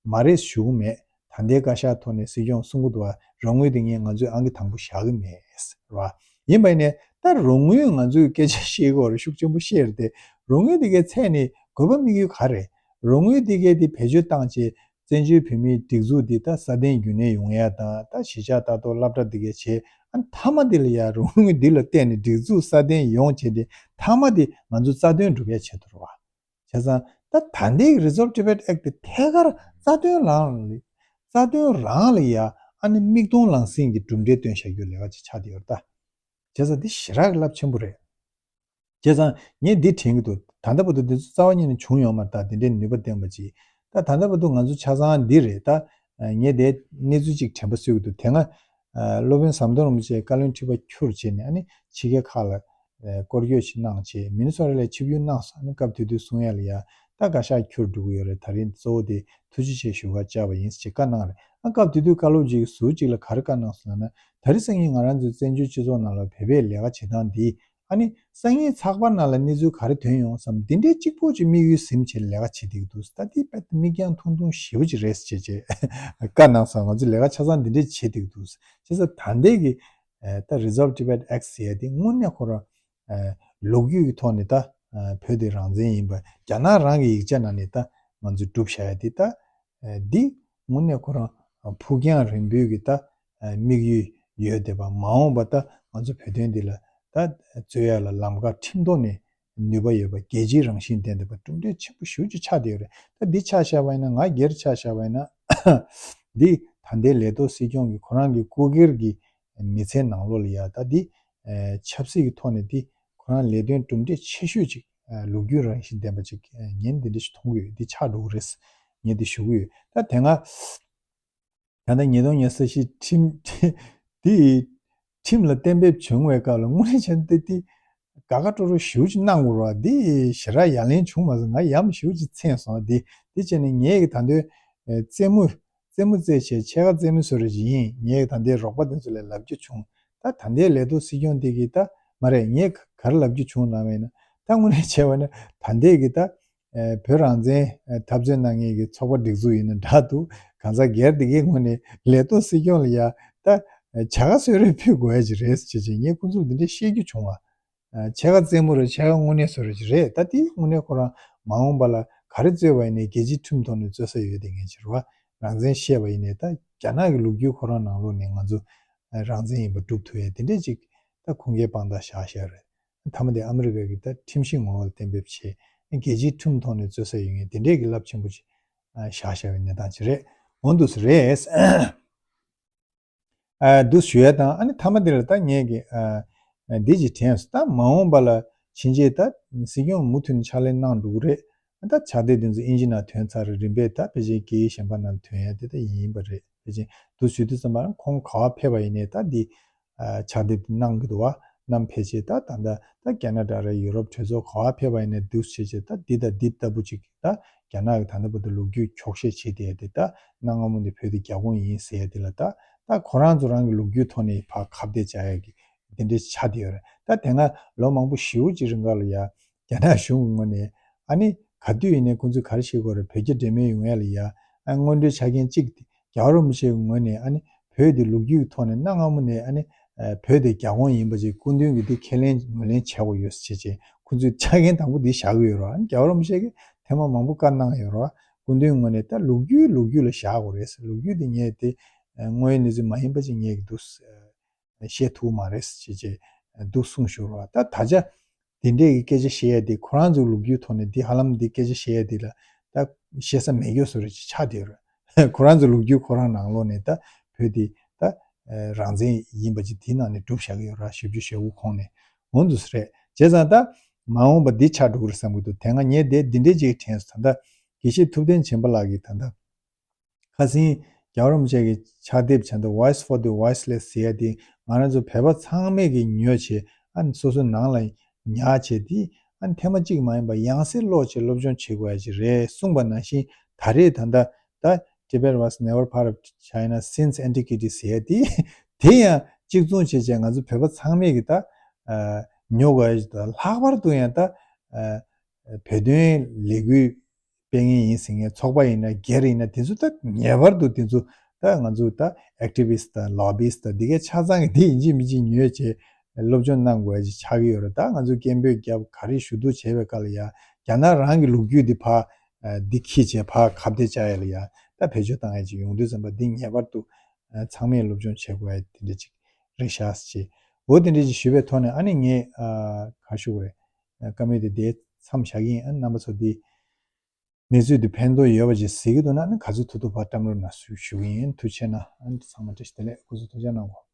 མ་རེད་ཞུ་གི་མེད། ད་ལྟའི་བཀའ་ཤག་ཐོག་ནས་སྲིད་སྐྱོང་གསུང་གི་འདུག་བ། རོགས་དངུལ་དེ་ངས་ང་ཚོས་ཨང་ཀི་དང་པོ་བཞག་གི་མེད་རེད་བ། ཡིན་པ་ཡིན་ནའི་ད་རོགས་དངུལ་ང་ཚོས་སྐད་ཆ་བཤད་ཀྱི་ཡོད་རེད། ཤུགས་ཆེན་པོ་བཤད་རེད་དེ། རོགས་དངུལ་དེ་གའི་ཚད་ནི་དགོས་པ་དམིགས་ཡུལ་ག་རེ་རེད། རོགས་དངུལ་དེ་གའི་དེ་བེད་སྤྱོད་བཏང་བྱས་བཙན་བྱོལ་བོད་མིའི་སྒྲིག་འཛུགས་དེ་ད་སྲ་བརྟན་རྒྱུན་གནས་ཡོང་ཡ་དང་། ད་གཞིས་ཆགས་ལྟ་རྟོག་སློབ་གྲྭ་དེ་གའི་བྱས། ཨ། མཐའ་མ་དེ་ལ་ཡ་རོགས་དངུལ་འདི་ལ་བརྟེན་ནས་སྒྲིག་འཛུགས་སྲ་བརྟན་ཡོང་བྱས་ཏེ་མཐའ་མ་དེ་ང་ཚོ་རྩ་དོན་སྒྲུབ་ཡ་ཆེད་དུ་རེད་བ། བྱས་ཙང་ད་ད་ལྟའི་Resolve Tibet Act དེ་ཐད་ཀར་རྩ་དོན་རང་ལ། རྩ་དོན་རང་ལ་ཡ་ཨ་ནི་མིག་མཐོང་ལག་ཟིན་གྱི་གྲུབ་འབྲས་སྟོན་བཞག་རྒྱུ་ལས་ཀ་ཅིག་ཆགས་བསྡད་ཡོད་རེད་ད། བྱས་ཙང་འདི་ཞེ་དྲག་གི་རླབས་ཆེན་པོ་རེད། བྱས་ཙང་ངས་འདི་དྲན་གྱི་འདུག་ད་ལྟ་བར་དུ་འདི་ཚོ་རྩ་བ་ཉིད་ནས་བྱུང་ཡོད་མ་རེད། ད་འདི་འདྲའི་ནུས་པ་ལྡན་པ་ཅིག་ད་ད་ལྟ་བར་དུ་ང་ཚོ་ཆ་ཚང་འདི་རེད་ད། ངས་དེ་གནས་ཚུལ་ཅིག་དྲན་པ་གསོས་ཀྱི་འདུག་དེ་སྔ་སློབ་དཔོན་ཟམ་གདོང་རིན་པོ་ཆེ་བཀའ་བློན་ཁྲི་པ་ཁྱུར་བྱས་ནས་ཨ་ནི་ཕྱི་རྒྱལ་ཁག་ལ་སྐོར་སྐྱོད་ཅིག་གནང་བྱས། མི་ནི་སོ་ཊ་ལ་ཆིབས་བསྒྱུར་གནང་སོང་། ཨ་ནི་སྐབས་དེ་དུས་གསུང་ཡ་ལ་ཡ་ད་བཀའ་ཤག་ཁྱུར་འགྲོ་གི་ཡོད་རེད། ད་རིང་གཙོ་བོ་དེ་ཐུགས་རྗེ་ཆེ་ཞུ་ག་བཅར་བ་ཡིན་ཟེར་བྱས་བཀའ་གནང་རེད། ཨ། སྐབས་དེ་དུས་བཀའ་སློབ་ཅིག་ཟུར་ཅིག་ལ་ག་རེ་བཀའ་གནང་སོང་ལབ་ན། ད་རེས་སང་ཉིན་ང་རང་ཚོའི་བཙན་བྱོལ་སྤྱི་ཚོགས་ནང་ལ་བོད་པའི་ལས་ཀ་བྱེད་སྟངས་འདི། ཨ་ནི་སང་ཉིན་ཚགས་པར་ནང་ལ་གནས་ཚུལ་ག་རེ་ཐོན་ཡོང་བསམ། འདི་འདྲའི་གཅིག་པོ་ཅིག་དམིགས་ཡུལ་ཟིན་བྱས་ལས་ཀ་བྱེད་བསྡད་ཀྱི་འདུག་ད་འདི་དཔེ་མིག་རྒྱང་ཐུང་ཐུང་ཞེ་པོ་ཅིག་རེད་ཟེར་བྱས་བཀའ་གནང་སོང་། ང་ཚོ་ལས་ཀ་ཆ་ཚང་འདི་འདྲས་བྱེད་བསྡད་ཀྱི་འདུག་བྱས་ཙང་ད་ལྟའི་གི་ད་Resolve Tibet Act ཟེར་ཡ་འདི་དངོས་གནས་ཁོ་རང་ལོ་རྒྱུས་ཀྱི་ཐོག་ནས་ད་བོད་དེ་རང་བཙན་ཡིན་པ་རྒྱ་ནག་རང་གི་ཡིག་ཆ་ནང་ནས་ད་ང་ཚོས་གྲུབ་བཞག་ཡ་འདི་ད། འདི་དངོས་གནས་ཁོ་རང་ཕུགས་རྒྱང་རིང་པོའི་གི་ད་དམིགས་ཡུལ་ཡོད་བསྡད་པ། མ་འོངས་པ་ད་ང་ཚོ་བོད་དོན་འདི་ལ་ད་རྩོད་ཡ་ལ་ལམ་ཁ་ཁྲིམས་ཐོག་ནས་ནུས་པ་ཡོད་པ། རྒྱལ་སྤྱིའི་རང་བཞིན་ལྡན་བསྡད་པ། གྲུབ་འབྲས་ཆེན་པོ་ཞེ་པོ་ཅིག་ཆགས་བསྡད་ཡོད་རེད། ད་འདི་ཆ་བཞག་པ་ཡིན་ན། ང་སྒེར་ཆ་བཞག་པ་ཡིན་ན་འདི་ད་ལྟའི་ལས་ཐོག་སྲིད་སྐྱོང་གི་ཁོ་རང་གི་སྐུ་སྒེར་གྱི་མི་ཚེའི་ནང་ལོགས་ལ་ཡ་ད་འདི་ཆབ་སྲིད་ཀྱི་ཐོག་ནས་འདི་ཁོ་རང་ལས་དོན་གྲུབ་འབྲས་ཆེ་ཤོས་ཅིག་ལོ་རྒྱུས་རང་བཞིན་ལྡན་པ་ཅིག་ངས་འདི་འདྲ་ཞིག་མཐོང་གི་ཡོད། འདི་ཆགས་འགྲོ་གི་རེད། ངས་འདི་ཞུ་གི་ཡོད། ད་དེ་སྔ་ད་ལྟ་ཉིས་སྟོང་ཉི་ཤུ་རྩ་བཞི་ཁྲིམས་འདི་ཁྲིམས་ལ་གཏན་འབེབས་བྱུང་བའི་སྐབས་ལ་དངོས་གནས་བྱས་ན་འདི་འདི་དགའ་དགའ་སྤྲོ་སྤྲོ་ཞེ་པོ་ཅིག་གནང་དགོས་རེད་བ། འདི་ཞེ་དྲག་ཡ་ལན་བྱུང་མ་སོང་། ང་ཡ་མ་ཞེ་པོ་ཅིག་ཚིམས་སོང་། འདི་འདི་བྱས་ནས་ངས་གི་ད་དུང་རྩེད་མོ་རྩེད་མོ་རྩེ་བྱས་ཕྱེད་ཀ་རྩེད་མོ་བཟོ་རེ་ཡིན། ངས་ད་ལྟའི་རོགས་པ་དེ་ཚོ་ལ་ལབ་རྒྱུ་བྱུང་། ད་ད་ལྟའི་ལས་ཐོག་སྲིད་སྐྱོང་དེ་གིས་ད་མ་རེད། ངས་ག་རེ་ལབ་རྒྱུ་བྱུང་ལབ་པ་ཡིན་ན། ད་དངོས་གནས་བྱས་པ་ན་ད་ལྟའི་གི་ད་བོད་རང་བཙན་འཐབ་རྩོད་གནང་མཁན་གྱི་ཚོགས་པ་སྒྲིག་འཛུགས་ཡིན་ན་འདྲ་འདུག་གང་ཟག་སྒེར་དེ་གའི་ངོས་ནས་ལས་ཐོག་སྲིད་སྐྱོང་ལ་ཡ་ད་བྱ་དགའ་གསོལ་རས་ཕུལ་དགོས་ཡ་ཅིག་རེད་ཟེར་བྱས་ངས་ཁོང་ཚོ་ལ་འདི་འདྲས་བཤད་རྒྱུ་བྱུང་བ། ཕྱེད་ཀ་རྩེད་མོ་རེད། ཕྱེད་ཀ་དངོས་གནས་བཟོ་རེ་ཅིག་རེད། ད་དེ་དངོས་གནས་ཁོ་རང་མ་འོངས་པ་ལ་ག་རེ་རྩོད་པ་ཡིན་ནའི་རྒྱལ་སྤྱིའི་ཁྲིམས་ཐོག་ནས་རྩོད་ས་ཡོད་དེ་ངེས་ཅིག་རེད་བ། རང་བཙན་བཤད་པ་ཡིན་ནའི་ད་རྒྱ་ནག་གི་ལོ་རྒྱུས་ཁོ་རང་ནང་ལོགས་ནས་ང་ཚོ་རང་བཙན་ཡིན་པ་སྒྲུབ་ཐུབ་ཡ་དེ་འདྲས་ཅིག་ད་ཁུངས་སྐྱེལ་དཔང་རྟགས་བཞག་བཞག་རེད། མཐའ་མ་དེ་ཨ་མི་རི་ཀ་གི་ད་ཁྲིམས་གཞི་ངོ་བོ་ལ་གཏན་འབེབས་བྱས། རྒྱལ་སྤྱིའི་ཁྲིམས་ཐོག་ནས་རྩོད་ས་ཡོད་མཁན་དེ་འདྲས་ཀྱི་རླབས་ཆེན་པོ་ཅིག་བཞག་བཞག་པའི་གནས་སྟངས་ཅིག་རེད། འོ་འདུག་སེ་རེད། ཨ། འདུག་ཞུ་ཡ་དང་། ཨ་ནི་མཐའ་མ་དེ་ལ་ད་ངས་ཀྱི་ཨ་ འདི་ཅིག་དྲན་སོང་། ད་མ་འོངས་པ་ལ་ཕྱིན་ཆད་ད་སྲིད་སྐྱོང་མུ་མཐུད་ནས་ཕྱག་ལས་གནང་འགྲོ་གི་རེད། ད་ཕྱག་དེབ་དེ་ཚོ་ཨིན་ཇི་ནང་ཐོན་ཚར་རེད། རིམ་པས་ད་ཕལ་ཆེར་སྐད་ཡིག་གཞན་པ་ནང་ཐོན་ཡ་དེ་ད་ཡིན་པ་རེད། ཕལ་ཆེར་འདུག་ཞུ་དུས་ཙམ་པ་ཁོང་ག་པར་ཕེབས་པ་ཡིན་ནའི་ད་འདི་ཕྱག་དེབ་གནང་གི་འདུག་བ། གནང་ཕལ་ཆེར་ད་ད་ལྟ་ད་ཁེ་ན་ཌ་རེད། ཡུ་རོབ་གྲོས་ཚོགས་ག་པར་ཕེབས་པ་ཡིན་ནའི་འདུག་བྱས་བྱས་ད་འདི་ད་འདི་ལྟ་བུ་ཅིག་ད་རྒྱ་ནག་གི་ད་ལྟ་བར་དུ་ལོ་རྒྱུས་འཁྱོག་བཤད་བྱེད་བསྡད་ཡ་དེ་ད་གནའ་སྔ་མོ་ནས་བོད་དེ་རྒྱ་ཁོངས་ཡིན་ཟེར་ཡ་དེ་ལ་ད་ད་ཁོ་རང་ཚོ་རང་གི་ལོ་རྒྱུས་ཐོག་ནས་ཕར་ཁ་གཏད་བཅག་ཡ་གི་དེ་འདྲའི་ཆགས་བསྡད་ཡོད་རེད། ད་དེ་སྔ་ལོ་མང་པོ་ཞེ་པོ་ཅིག་རིང་ག་ལ་ཡ་རྒྱ་ནག་གཞུང་གི་ངོས་ནས་ཨ་ནི་ག་དུས་ཡིན་ནའི་ཁོང་ཚོས་ག་རེ་བྱེད་དགོས་རེད། བོད་རྒྱ་འབྲེལ་མོལ་ཡོང་ཡ་ལ་ཡ་ཨ་སྔོན་འགྲོའི་ཆ་རྐྱེན་གཅིག་དེ་རྒྱལ་བ་རིན་པོ་ཆེ་གི་ངོས་ནས་ཨ་ནི་བོད་དེ་ལོ་རྒྱུས་ཀྱི་ཐོག་ནས་གནའ་སྔ་མོ་ནས་ཨ་ནི་ཨ་བོད་དེ་རྒྱ་ཁོངས་ཡིན་པ་ཅིག་སྐུ་མདུན་གྱིས་དེ་ཁས་ལེན་ངོས་ལེན་བྱེད་དགོས་ཡོད་ཟེར་བྱས་བྱས་ཁོང་ཚོས་ཆ་རྐྱེན་དང་པོ་འདི་བཞག་གི་ཡོད་རེད། ཨ་ནི་རྒྱལ་བ་རིན་པོ་ཆེ་གིས་ཐེངས་མ་མང་པོ་བཀའ་གནང་ཡོད་རེད། སྐུ་མདུན་ངོས་ནས་ད་ལོ་རྒྱུས་ལོ་རྒྱུས་ལ་བཞག་དགོས་རེད་ཟེར། ལོ་རྒྱུས་དེ་ངས་དེ་ཨ་དངོས་ཡོད་གནས་ཚུལ་མ་ཡིན་པ་ཅིག་ངས་ཀྱི་འདུག་ཟེར། བཤད་ཐུབ་མ་རེད་ཅེས་བྱས་འདུག་གསུངས་ཞུ་རོགས། ད་ད་ཆ་དེ་འདྲས་ཀྱི་སྐད་ཆ་བཤད་ཡ་དེ་ཁོ་རང་ཚོའི་ལོ་རྒྱུས་ཐོག་ནས་འདི་ཧ་ལམ་འདི་སྐད་ཆ་བཤད་ཡ་དེ་ལ་ད་བཤད་ས་མེད་རྒྱུ་བཟོ་འདྲ་ཅིག་ཆགས་བསྡད་ཡོད་རེད། ཁོ་རང་ཚོའི་ལོ་རྒྱུས་ཁོ་རང་ནང་ལོགས་ནས་ད་བོད་འདི་ད་རང་བཙན་ཡིན་པ་ཅིག་དེའི་ནང་ནས་སྒྲུབ་བཞག་གི་ཡོད་རེད། ཞེ་པོ་ཅིག་ཞེ་པོ་ཁོངས་ནས་འོང་འདུག་ས་རེད། བྱས་ཙང་ད་མ་འོངས་པ་འདི་ཆགས་འགྲོ་གི་རེད་བསམ་གྱི་འདུག་དེ་སྔ་ངས་དེ་འདི་འདྲས་ཅིག་དྲན་སོང་། ད་ལྟ་དགེ་བཤེས་ཐུབ་བསྟན་ཆེན་པོ་ལགས་ཀྱིས་ད་ལྟ་ཁ་སང་རྒྱལ་བ་རིན་པོ་ཆེ་གི་ཕྱག་དེབ་བྱས་འདུག Voice for the Voiceless ཟེར་ཡ་དེ་ང་རང་ཚོ་བོད་པ་ཚང་མས་ཀྱི་ཉོས་བྱས་ཨ་ནི་སོ་སོ་ནང་ལ་ཉར་བྱས་དེ་ཨ་ནི་ཐེངས་མ་གཅིག་མ་ཡིན་པར་ཡང་སེ་ཀློག་བྱས་སློབ་སྦྱོང་བྱེད་དགོས་ཡ་ཅིག་རེད་གསུངས་པ་ནང་བཞིན་ད་རེས་ད་ལྟ་ད་Tibet was never part of China since antiquity ཟེར་ཡ་དེ་དེ་ཡང་གཅིག་མཚུངས་བྱས་བྱས་ང་ཚོ་བོད་པ་ཚང་མས་ཀྱི་ད་ཨ་ཉོ་དགོས་ཡ་ཅིག་དང་ལྷག་པར་དུ་ཡང་ད་ཨ་བོད་དོན་ལས་འགུལ་སྤེལ་མཁན་ཡིན་ཟེར་མཁན་ཚོགས་པ་ཡིན་ན་སྒེར་ཡིན་ན་དེ་ཚོ་ད་ངེས་པར་དུ་དེ་ཚོ་ད་ང་ཚོ་ད་activist་དང་lobbyist་དང་འདི་གའི་ཆ་ཚང་གི་དེ་ཡིན་གཅིག་མིན་གཅིག་ཉོས་བྱས་སློབ་སྦྱོང་གནང་དགོས་ཡ་ཅིག་ཆགས་ཀྱི་ཡོད་རེད། ད་ང་ཚོ་སྐད་འབོད་རྒྱབ་ག་རེ་ཞུ་གཏུག་བྱས་པའི་སྐབས་ལ་ཡ་རྒྱ་ནག་རང་གི་ལོ་རྒྱུས་འདི་ཕར་འདི་ཁྱེར་བྱས་ཕར་ཁ་གཏད་བཅག་ཡ་ལ་ཡ་ད་བེད་སྤྱོད་བཏང་ཡ་ཅིག་ཡོང་དུས་ཙམ་པ་འདི་ངེས་པར་དུ་ཚང་མས་སློབ་སྦྱོང་བྱེད་དགོས་ཡ་དེ་འདྲ་ཅིག་རེད་ཤག་ཅེས་འོ་དེ་འདྲ་ཅིག་ཞུས་པའི་ཐོག་ནས་ཨ་ནི་ངས་ག་ཞུ་དགོས་རེད། བཀའ་མོལ་དེ་དེ་མཚམས་བཞག་གི་ཡིན། ཨ་ནི་རྣམ་པ་ཚོ་འདི་གནས་ཚུལ་འདི་ཕན་ཐོགས་ཡོད་པ་ཅིག་གཟིགས་ཀྱི་འདུག་ན་ཨ་ནི་ག་ཚོད་ཐུབ་ཐུབ་ཕར་བཀྲམ་རོགས་གནང་ཞུ་ཞུ་གི་ཡིན། ཐུགས་རྗེ་གནང་། ཨ་ནི་ཚང་མ་བཀྲ་ཤིས་བདེ་ལེགས། སྐུ་གཟུགས་ཐུགས་རྗེ་གནང་གོ།